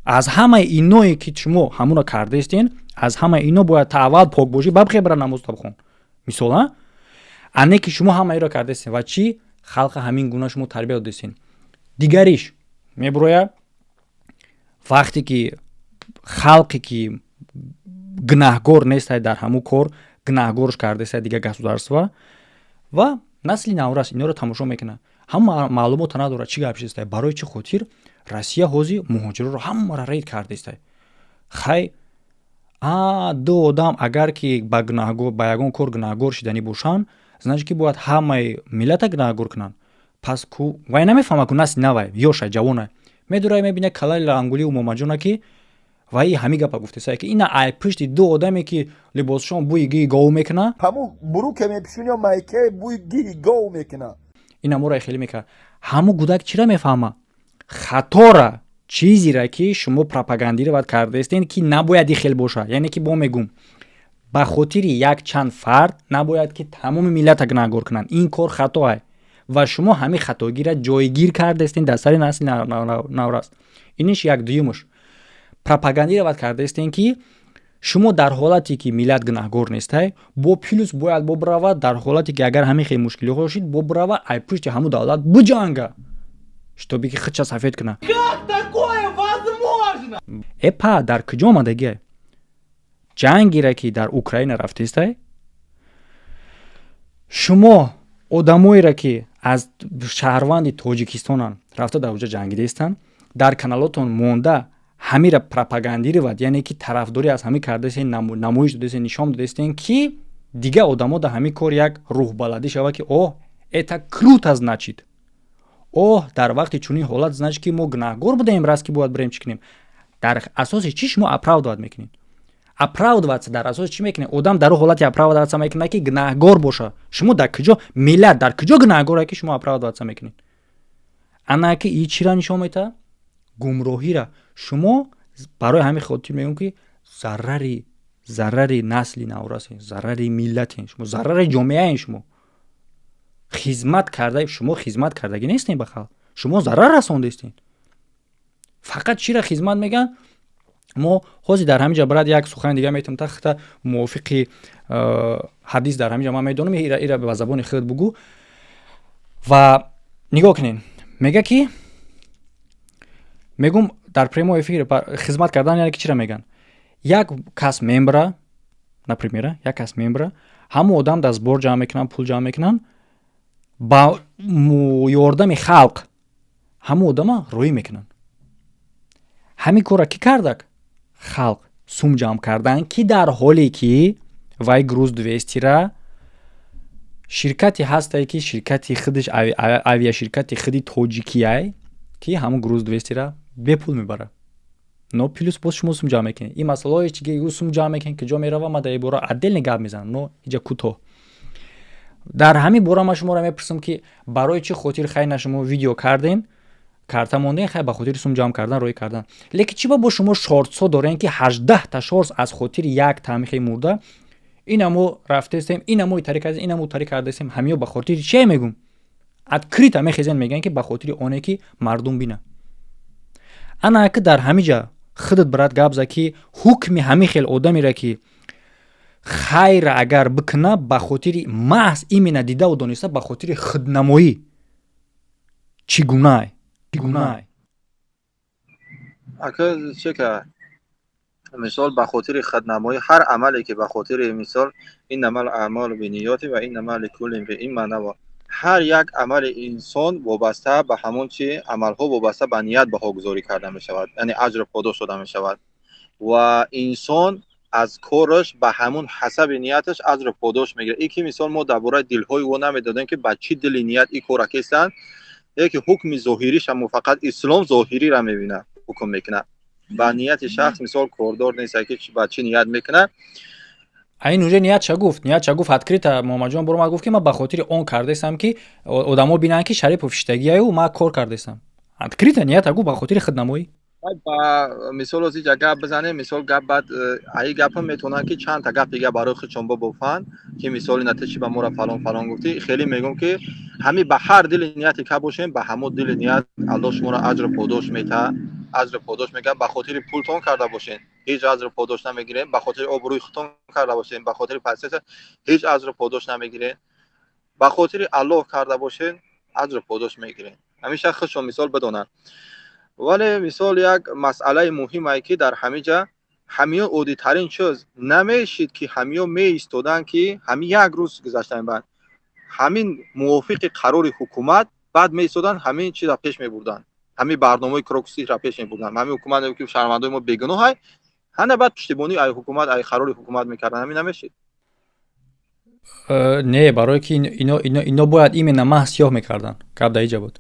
Аз ҳамаи иное ки шумо ҳамуро кардаистен, аз ҳамаи ино бояд та аввал пок бошӣ, баъд бира намозта бихон, мисол. А не ки шумо ҳамаиро кардаистен ва чӣ халқа ҳамин гуна шумо тарбия додистен. Дигариш мебурояд, вақте ки халқе ки гунаҳгор нестай дар ҳамун кор, гунаҳгорш кардастай дигар государства, ва насли наврас инҳоро тамошо мекунад, ҳама маълумота надорад, чӣ гап шидастай, барои чӣ хотир Россия ҳозир муҳоҷироро ҳамаро рейд кардастай. Хай, а ду одам агар ки ба ягон кор гунаҳгор шиданӣ бошанд, значит ки бояд ҳамаи миллата гунаҳгор кунанд. Пас ку вай намефаҳмад, ку насли навай, ёшай, ҷавонай, медурай, мебинад калаи Лангулию Момаҷона, ки вай ҳамин гапа гуфтесай, ки ина ай пушти ду одаме, ки либосшон бӯи гиҳи гов мекуна. Ҳамун буруке мепӯшун ё майке бӯи гиҳи гов мекуна. Ина моро хеле мекард. Ҳамун гудак чира мефаҳма? Хатора, чизере ки шумо пропагандировать кардаистен, ки набояд и хел бошад. Яъне ки бо мегум, ба хотири як чанд фард набояд ки тамоми миллата гунаҳгор кунанд. Ин кор хатоае ва шумо ҳамин хатогиро ҷойгир кардаистен дар сари насли наврас. Иниш як. Дуюмаш, Пропагандировать кардаистен, ки шумо дар ҳолате ки миллат гунаҳгор нестай, бо плюс бояд бобирава, дар ҳолате ки агар ҳамин хел мушкилиҳо шид, бобирава, ай пушти ҳамун давлат биҷанга, чтобы ки худша сафед куна. Эпа, дар куҷо омадагия ҷангира, ки дар Украина рафтестай? Шумо одамоеро, ки аз шаҳрванди Тоҷикистонанд, рафта дар оҷа ҷангидаистанд, дар каналотон монда ҳамира пропагандировать, яъне ки тарафдорӣ аз ҳамин кардаистен, намоиш додаистен, нишон додаистен, ки дигар одамо дар ҳамин кор як рӯҳбаладӣ шавад, ки оҳ, это круто, значит, оҳ, дар вақти чунин ҳолат, значит, ки мо гунаҳгор будаем, раст, ки бояд бирем, чӣ кунем? Дар асоси чӣ шумо оправдывать мекунед? Оправдываться дар асоси чӣ мекунед? Одам дар ҳолате оправдываться мекунад, ки гунаҳгор боша. Шумо дар куҷо, миллат дар куҷо гунаҳгоре, ки шумо оправдываться мекунед? Ана ки и чира нишон метаҳад? Гумроҳира. Шумо барои ҳамин хотир мегӯм, ки зарари насли наврасен, зарари миллатен шумо, зарари ҷомеаен шумо. Хизмат карда, шумо хизмат кардагӣ нестен ба халқ, шумо зарар расондаистен. Фақат чира хизмат мегӯянд? Мо ҳозир дар ҳамин ҷа, брат, як сухани дига метавонам тахта мувофиқи ҳадис. Дар ҳамин ҷа ман медонам, ира ба забони худ бугӯ ва нигоҳ кунед. Мега ки мегум, дар прямой эфир хизмат кардан, яъне ки чира мегӯянд? Як кас мембра, например, як кас мембра, ҳамон одам дар сбор ҷамъ мекунанд, пул ҷамъ мекунанд, ба ёрдами халқ ҳамон одама роӣ мекунанд. Ҳамин корра кӣ кардак? Халқ сум ҷамъ кардан, ки дар ҳоле ки вай груз 200-ра ширкате ҳастае, ки ширкати худаш, авиаширкати худи тоҷикияй, ки ҳамон груз 200-ра бепул мебарад. Но плюс боз шумо сум ҷамъ мекунед. Ин масъалаҳое ки сум ҷамъ мекунед, куҷо мерава, ман дар ин бора отдельно гап мезанам, но иҷа кӯтоҳ дар ҳамин бора ман шуморо мепурсам, ки барои чӣ хотир хай на шумо видео кардем, карта мондем, хай ба хотири сум ҷамъ кардан, роҳӣ кардан, лекин чӣ ба бо шумо шортсҳо дорем, ки 18-та шортс аз хотири як таъмихи мурда инамо рафтестем, инамо тари кардем, инамо тари кардастем? Ҳамиё ба хотири чие мегум? Открыто мехезен, мегӯян, ки ба хотири оне ки мардум бина. Ана ки дар ҳамин ҷа худат, брат, гап за, ки ҳукми ҳамин хел одамеро, ки хайра агар бикуна, ба хотири маҳз именно дидаву дониста, ба хотири худнамоӣ, чӣ гунай, чӣ гунай? Ака, чӣ ка, мисол, ба хотири худнамоӣ ҳар амале ки ба хотири, мисол, إنما الأعمال بالنيات وإنما لكل امرئ ما نوى. Ҳар як амали инсон вобаста ба ҳамон чи амалҳо вобаста ба ният баҳогузорӣ карда мешавад, яъне аҷру подош дода мешавад ва инсон аз кораш ба ҳамун ҳасаби нияташ аҷру подош мегирад. И ки, мисол, мо дар бораи дилҳои ӯ намедодем, ки ба чӣ дили ният ин кора кестанд, яке ҳукми зоҳириша. Фақат ислом зоҳириро мебинад, ҳукм мекунад. Ба нияти шахс, мисол, кордор нест, ки ба чӣ ният мекунад. Айн уже ниятша гуфт, ниятша гуфт открыто. Муҳаммадҷон Боромад гуфт, ки ман ба хотири он кардаистам, ки одамо бинанд, ки Шарипов шиштагиаю ман кор кардаистам. Открыто нията гуфт, ба хотири худнамоӣ. Ба мисол, озиҷа гап бизанем, мисол, гап баъд аи гапа метавонанд, ки чандта гап дига барои худшон бобофанд, ки мисол, ина ту чи ба мора фалон фалон гуфтӣ. Хеле мегӯм, ки ҳами ба ҳар дили нияте ка бошем, ба ҳамон дили ният Аллоҳ шуморо аҷру подош метаҳад, аҷру подош мегӯяд. Ба хотири пултон карда бошен, ҳеҷ аҷру подош намегирем. Ба хотири обрӯи худтон карда бошен, ба хотири пасеса, ҳеҷ аҷру подош намегирем. Ба хотири Аллоҳ карда бошен, аҷру подош мегирем. Ҳамеша худшон, мисол, бидонанд. Вале, мисол, як масъалаи муҳимае, ки дар ҳамин ҷа ҳамиё оддитарин чиз намешид, ки ҳамиё меистоданд, ки ҳамин як рӯз гузаштани баъд ҳамин мувофиқи қарори ҳукумат баъд меистоданд, ҳамин чиза пеш мебурданд, ҳамин барномаи Крокуситра пеш мебурданд. Ҳамин ҳукумат ки шаҳрвандои мо бегуноҳай, ҳана баъд пуштибонӣ ай ҳукумат, ай қарори ҳукумат мекарданд. Ҳамин намешид? Не, барое ки ино бояд именно маҳз сиёҳ мекарданд. Гап дар иҷа буд.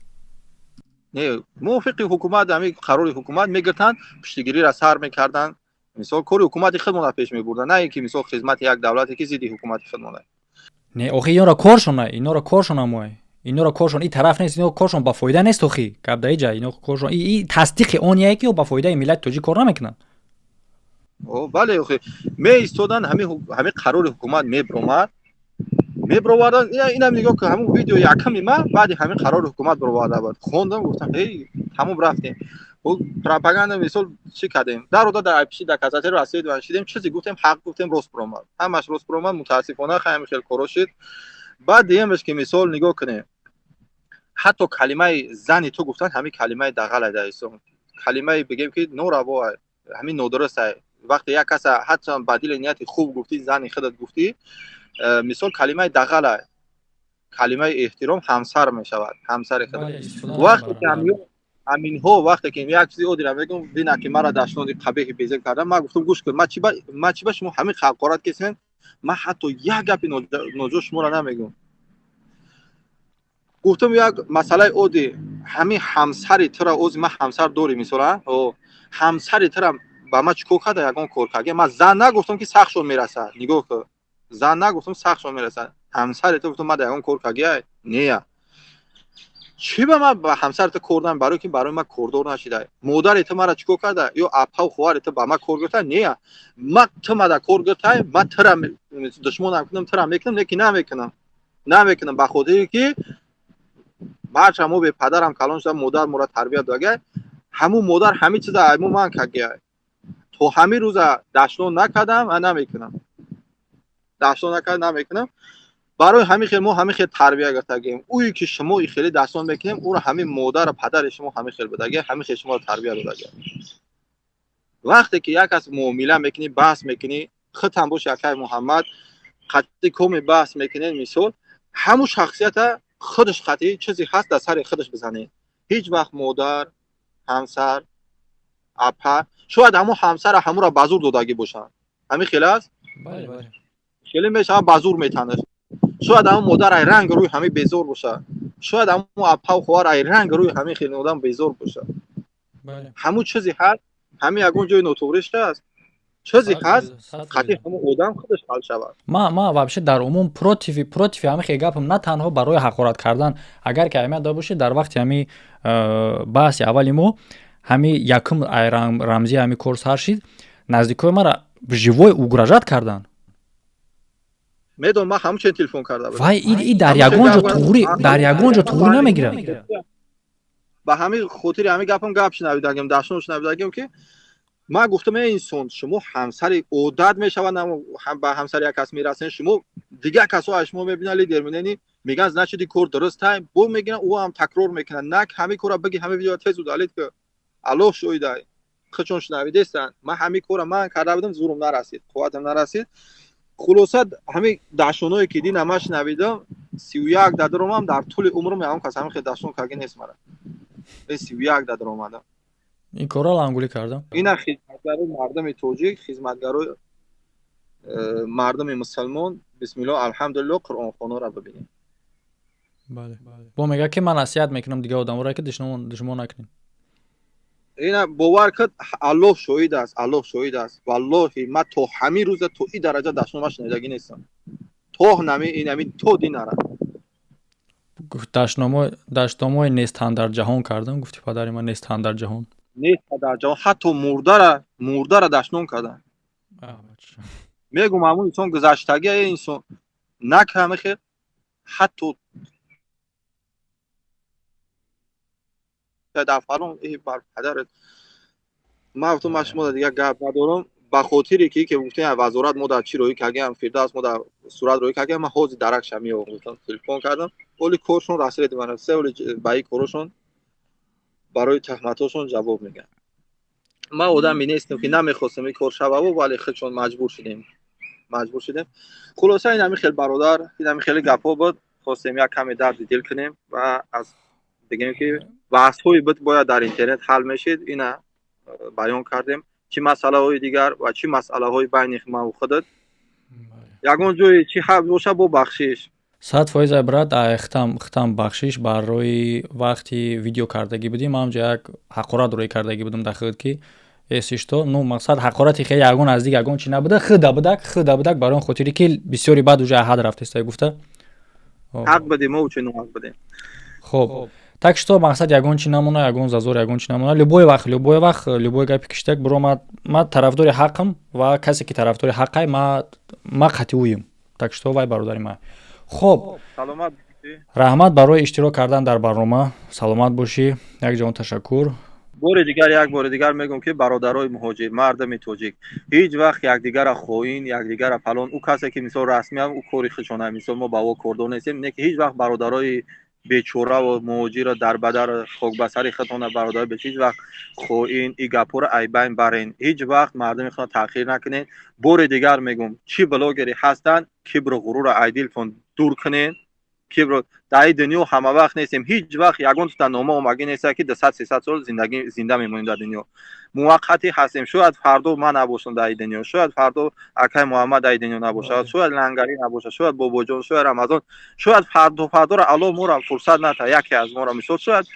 Не, мувофиқи ҳукумат, ҳамин қарори ҳукумат мегиртанд, пуштигириро сар мекарданд, мисол, кори ҳукумати худмона пеш мебурданд, на ин ки, мисол, хизмати як давлате, ки зидди ҳукумати худмона. Не, охи, инора коршона, инора коршона мой, инора коршон и тараф нест, ино коршон ба фоида нест. Охи, гап дар иҷа, ино коршон и тасдиқи он яе, ки ба фоидаи миллати тоҷик кор намекунанд. Бале, охи, меистоданд, ҳамин қарори ҳукумат мебиромад, мебировардан. Инам нигоҳ кун, ҳамун видео яками ма баъди ҳамин қарори ҳукумат бироварда буд. Хондам, гуфтам: «Эй, тамом, рафтем». Пропаганда, мисол, чӣ кардем? Дар ода дар пиши доказать расследование шидем, чизе гуфтем, ҳақ гуфтем, рост баромад, ҳамаш рост баромад. Мутаассифона, ҳами хел коро шид. Баъд диемеш ки, мисол, нигоҳ кунем, ҳатто калимаи зани ту гуфтан, ҳамин калимаи дағалай дар ислом, калимаи бигем ки нораво, ҳамин нодурустай. Вақте як каса ҳатто ба дили нияти хуб гуфтӣ, зани худат гуфтӣ, мисол, калимаи дағалай, калимаи эҳтиром ҳамсар мешавад, ҳамсари худат. Вақте ки ҳаминҳо, вақте ки як чизи одира мегӯм, дина ки мара дашноди қабеҳи безеб кардам, ман гуфтам: «Гӯш кун, ман чи ба шумо ҳамин ҳақорат кесем? Ман ҳатто як гапи ноҷо шуморо намегӯм». Гуфтам, як масъалаи оддӣ: ҳамин ҳамсари тура, ози ман ҳамсар дорӣ, мисол, ҳамсари тура ба ман чӣ кор карда? Ягон кор карда? Ман зан нагуфтам, ки сахтшон мерасад. Нигоҳ кун, зан нагуфтам, сахтшон мерасад. Ҳамсари ту, гуфтам, ман да ягон кор кардия? Нея. Чӣ ба ман ба ҳамсари ту кор дам? Барои ки барои ман кордор нашида. Модари ту мара чӣ кор карда ё апаву хоҳари ту ба ман кор гирифта? Нея. Ма ту мада кор гирифтай, ман тура душмонам кунам, тура мекунам, не ки намекунам, намекунам, ба хотире ки барча мо бепадарам калон шуда, модар моро тарбият додага. Ҳамун модар ҳамин чиза айму ман кардия. То ҳамин рӯза дашнон накардам ва намекунам, дашнон накардам, намекунам. Барои ҳамин хел мо ҳамин хел тарбия гирифтагем. Ӯе ки шумо и хеле дашнон мекунем, ӯро ҳамин модару падари шумо ҳамин хел будага, ҳамин хел шуморо тарбия додага. Вақте ки як кас муомила мекунӣ, баҳс мекунӣ, худтам боши, акай Муҳаммад, қатъи коми баҳс мекунед, мисол, ҳамун шахсията худаш қатъи чизе ҳаст, дар сари худаш бизанед. Ҳеҷ вақт модар, ҳамсар, апа, шояд ҳамун ҳамсара ҳамура ба зур додагӣ бошанд. Ҳамин хел аст, хеле мешавад, ба зур метанаш. Шояд ҳамун модар ай ранг рӯи ҳамин безор бошад, шояд ҳамун апаву хоҳар ай ранг рӯи ҳамин хел одам безор бошад. Ҳамун чизе ҳаст, ҳамин ягон ҷои нотуғриш аст, чизе ҳаст, қатъи ҳамун одам худаш ҳал шавад. Ма вообще дар умум против ҳамин хел гапам, на танҳо барои ҳақорат кардан. Агар ки аҳамият дошта бошед, дар вақти ҳами баҳси аввали мо, ҳами якум рамзии ҳами кор сар шид, наздикои мара живой угрожать кардан. Медонам, ман ҳамчунин телефон карда будам. Вай и дар ягон ҷо туғри, дар ягон ҷо туғри намегирад. Ба ҳамин хотири ҳамин гапам гап шунавидагим, дашном шунавидагим, ки ман гуфтам: «Э инсон, шумо ҳамсари одат мешавад, ба ҳамсари як кас мерасен, шумо дигар касо аз шумо мебинанд, лидер менени, мегӯянд, значит, и кор дурустай, бо мегиранд, ӯ ҳам такрор мекунад». Нак ҳамин кора биги, ҳамин видео тез удалить ки, Аллоҳ шоҳидай, худшон шунавидестанд. Ман ҳамин кора ман карда будам, зурум нарасид, қувватам нарасид. Хулоса, ҳамин дашноное ки дина ман шунавидам, 31 да даромам, дар тӯли умрум ягон кас ҳамин хел дашнон карда нест мара. 31 да даромадам. Ин корро лангулӣ кардам. Ина хизматгарои мардуми тоҷик, хизматгарои мардуми мусалмон, бисмиллоҳ, алҳамдулилло, қуръонхонаро бибинем. Бале, бо мега ки ман насиҳат мекунам дигар одаморо, ки душмон накунем. Ина бовар кад, Аллоҳ шоҳид аст, Аллоҳ шоҳид аст, валлоҳи, ман то ҳамин рӯза то ин дараҷа дашнома шунидагӣ нестам, то нами инами то динара. Даштномои нестан дар ҷаҳон кардам, гуфти падари ман, нестан дар ҷаҳон. Нест дар ҷаҳон, ҳатто мурдара дашном кардам. Мегум, ҳамун инсон гузаштагӣ, е инсон нак ҳамихе ҳатто дар фалон бар падарат. Ман гуфтам, ман шумо дигар гап надорам, ба хотире ки гуфтем, вазорат мо дар чӣ роҳӣ кардем, Фирдавс мо дар сурат роҳӣ кардем, ман ҳозир даракша меёвам. Гуфтам, телефон кардам, оли коршон расид, ман се оли ба ин корошон барои таҳматҳошон ҷавоб мегӯям. Ман одаме нестам ки намехостам ин кор шававу, вале худшон маҷбур шудем, маҷбур шудем. Хулоса, ин ҳамин хел, бародар, ин ҳамин хеле гапҳо буд. Хостем як каме дарди дил кунем ва аз бигем ки баҳсҳои буд, бояд дар интернет ҳал мешид, ина баён кардем, чӣ масъалаҳои дигар ва чӣ масъалаҳои байни ман худат ягон ҷое чӣ боша, бо бахшиш. 100%, ай брат, ай хитам бахшиш. Барои вақти видео кардагӣ будем, ҳамҷо як ҳақорат рӯй кардагӣ будам дар худ, ки эсишто, ну, мақсад, ҳақорати хеле ягон наздик, ягон чи набуда, худа будак, худа будак, барои он хотире ки бисёри баъд уже ҳад рафтеста гуфта. Ҳақ будем, мо чун ҳақ будем. Хоб, так что мақсад, ягон чи намона, ягон зазор, ягон чи намона. Любой вақт, любой вақт, любой гапи киштак биро, ма тарафдори ҳақам ва касе ки тарафдори ҳақай, ма қатъи ӯем. Так что вай бародари ман. Хоб, раҳмат барои иштирок кардан дар барнома, саломат бошӣ, як ҷаҳон ташаккур. Бори дигар, як бори дигар мегӯм, ки бародарои муҳоҷир, мардами тоҷик, ҳеҷ вақт якдигара хоин, якдигара фалон, ӯ касе ки, мисол, расмиам, ӯ кори худшона, мисол, мо ба ӯ кордор нестем, не ки ҳеҷ вақт бародарои бечораву муҳоҷира, дарбадар, хокбасари худтона, бародари беч, ҳеҷ вақт хоин, и гапҳоро айбайн барен, ҳеҷ вақт мардуми худро таъхир накунед. Бори дигар мегӯм, чӣ блогере ҳастанд, кибру ғурурро ай дилтон дур кунед. Кибру дар ин дунё ҳама вақт нестем. Ҳеҷ вақт ягон тута нома омагӣ неста, ки 200, 300 сол зиндагӣ зинда мемонем. Дар дунё муваққатӣ ҳастем. Шояд фардо ман набошам дар ин дунё, шояд фардо акай Муҳаммад дар ин дунё набошад, шояд Лангарӣ набошад, шояд Бобоҷон, шояд Рамазон, шояд фардо, фардоро Аллоҳ моро фурсат ната, яке аз моро, мисол, шояд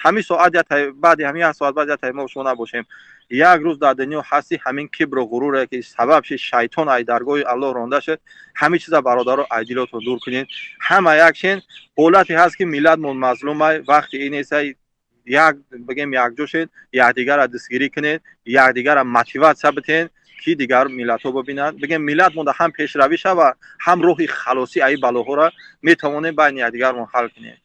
ҳамин соат, баъди ҳамин як соат баъд ятаи мо шумо набошем. Як рӯз дар дунё ҳасти. Ҳамин кибру ғуруре ки сабаб шид, шайтон ай даргоҳи Аллоҳ ронда шуд, ҳамин чиза, бародаро, ай дилотон дур кунед. Ҳама як шен. Ҳолате ҳаст, ки миллатмон мазлумай, вақти ин нестай, як бигем, якҷо шед, якдигарро дастгирӣ кунед, якдигарро мотиватсия битен, ки дигар миллатҳо бибинанд, бигем, миллат монда ҳам пешравӣ шава, ҳам роҳи халосӣ аи балоҳоро метавонем байни якдигармон ҳал кунем.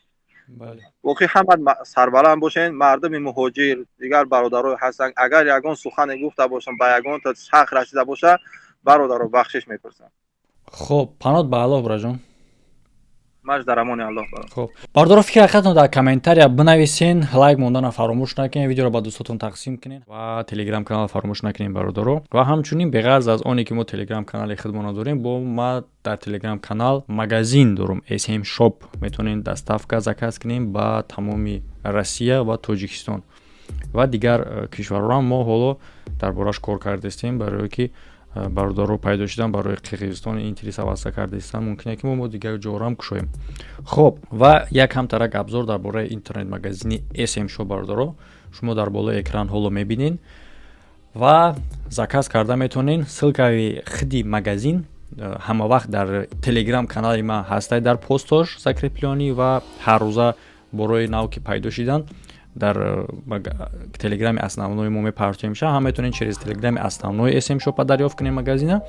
Воқеъ ҳама сарбаланд бошен. Мардуми муҳоҷир, дигар бародарое ҳастанд, агар ягон сухане гуфта бошам, ба ягонта сахт расида боша, бародаро, бахшиш мепурсам. Хуб, панот ба Аллоҳ, бираҷон. Маш дар амони Аллоҳ, бародар. Хуб, бародаро, фикри ҳақиқатон дар комментария бинависен, лайк мондана фаромӯш накунед, видеоро ба дӯстотон тақсим кунед ва телеграм канал фаромӯш накунед, бародаро. Ва ҳамчунин, беғарз аз оне ки мо телеграм канали худмона дорем, бо ма дар телеграм канал магазин дорум, SM Shop. Метавонед доставка заказ кунем ба тамоми Россия ва Тоҷикистон ва дигар кишварҳоро. Мо ҳоло дар бораш кор кардастем, барое ки бародаро пайдо шудан барои Қирғизистон интерес аваста кардаистанд. Мумкине, ки мо дигар ҷоҳоро кушоем. Хоб, ва як ҳамтарак абзор дар бораи интернет-магазини SM Shop, бародаро, шумо дар болои экран ҳоло мебинед ва заказ карда метавонед. Ссылкаи хиди магазин ҳама вақт дар телеграм канали ман ҳастай, дар постош закреплённый, ва ҳаррӯза борои нав ки пайдо шидан, дар телеграми основной мо мепартоем ша. Ҳам метавонед через телеграми основной SM Shop дарёфт кунед магазина,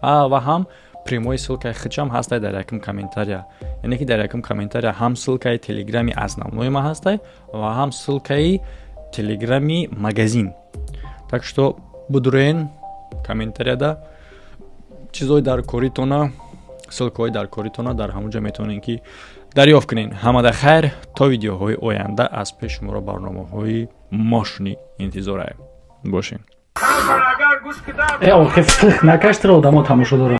ва ҳам прямой ссылкаи худшам ҳастай дар якум комментария. Яъне ки дар якум комментария ҳам ссылкаи телеграми основной ма ҳастай ва ҳам ссылкаи телеграми магазин. Так что будурен комментарияда, чизои дар коритона, ссылкаҳои дар коритона дар ҳамон ҷо метавонед ки дарёфт кунед. Ҳамада хайр, то видеоҳои оянда. Аз пеш шуморо барномаҳои мошинӣ интизорае бошед. Э, охи, фих накаштра, одамо тамошо доранд.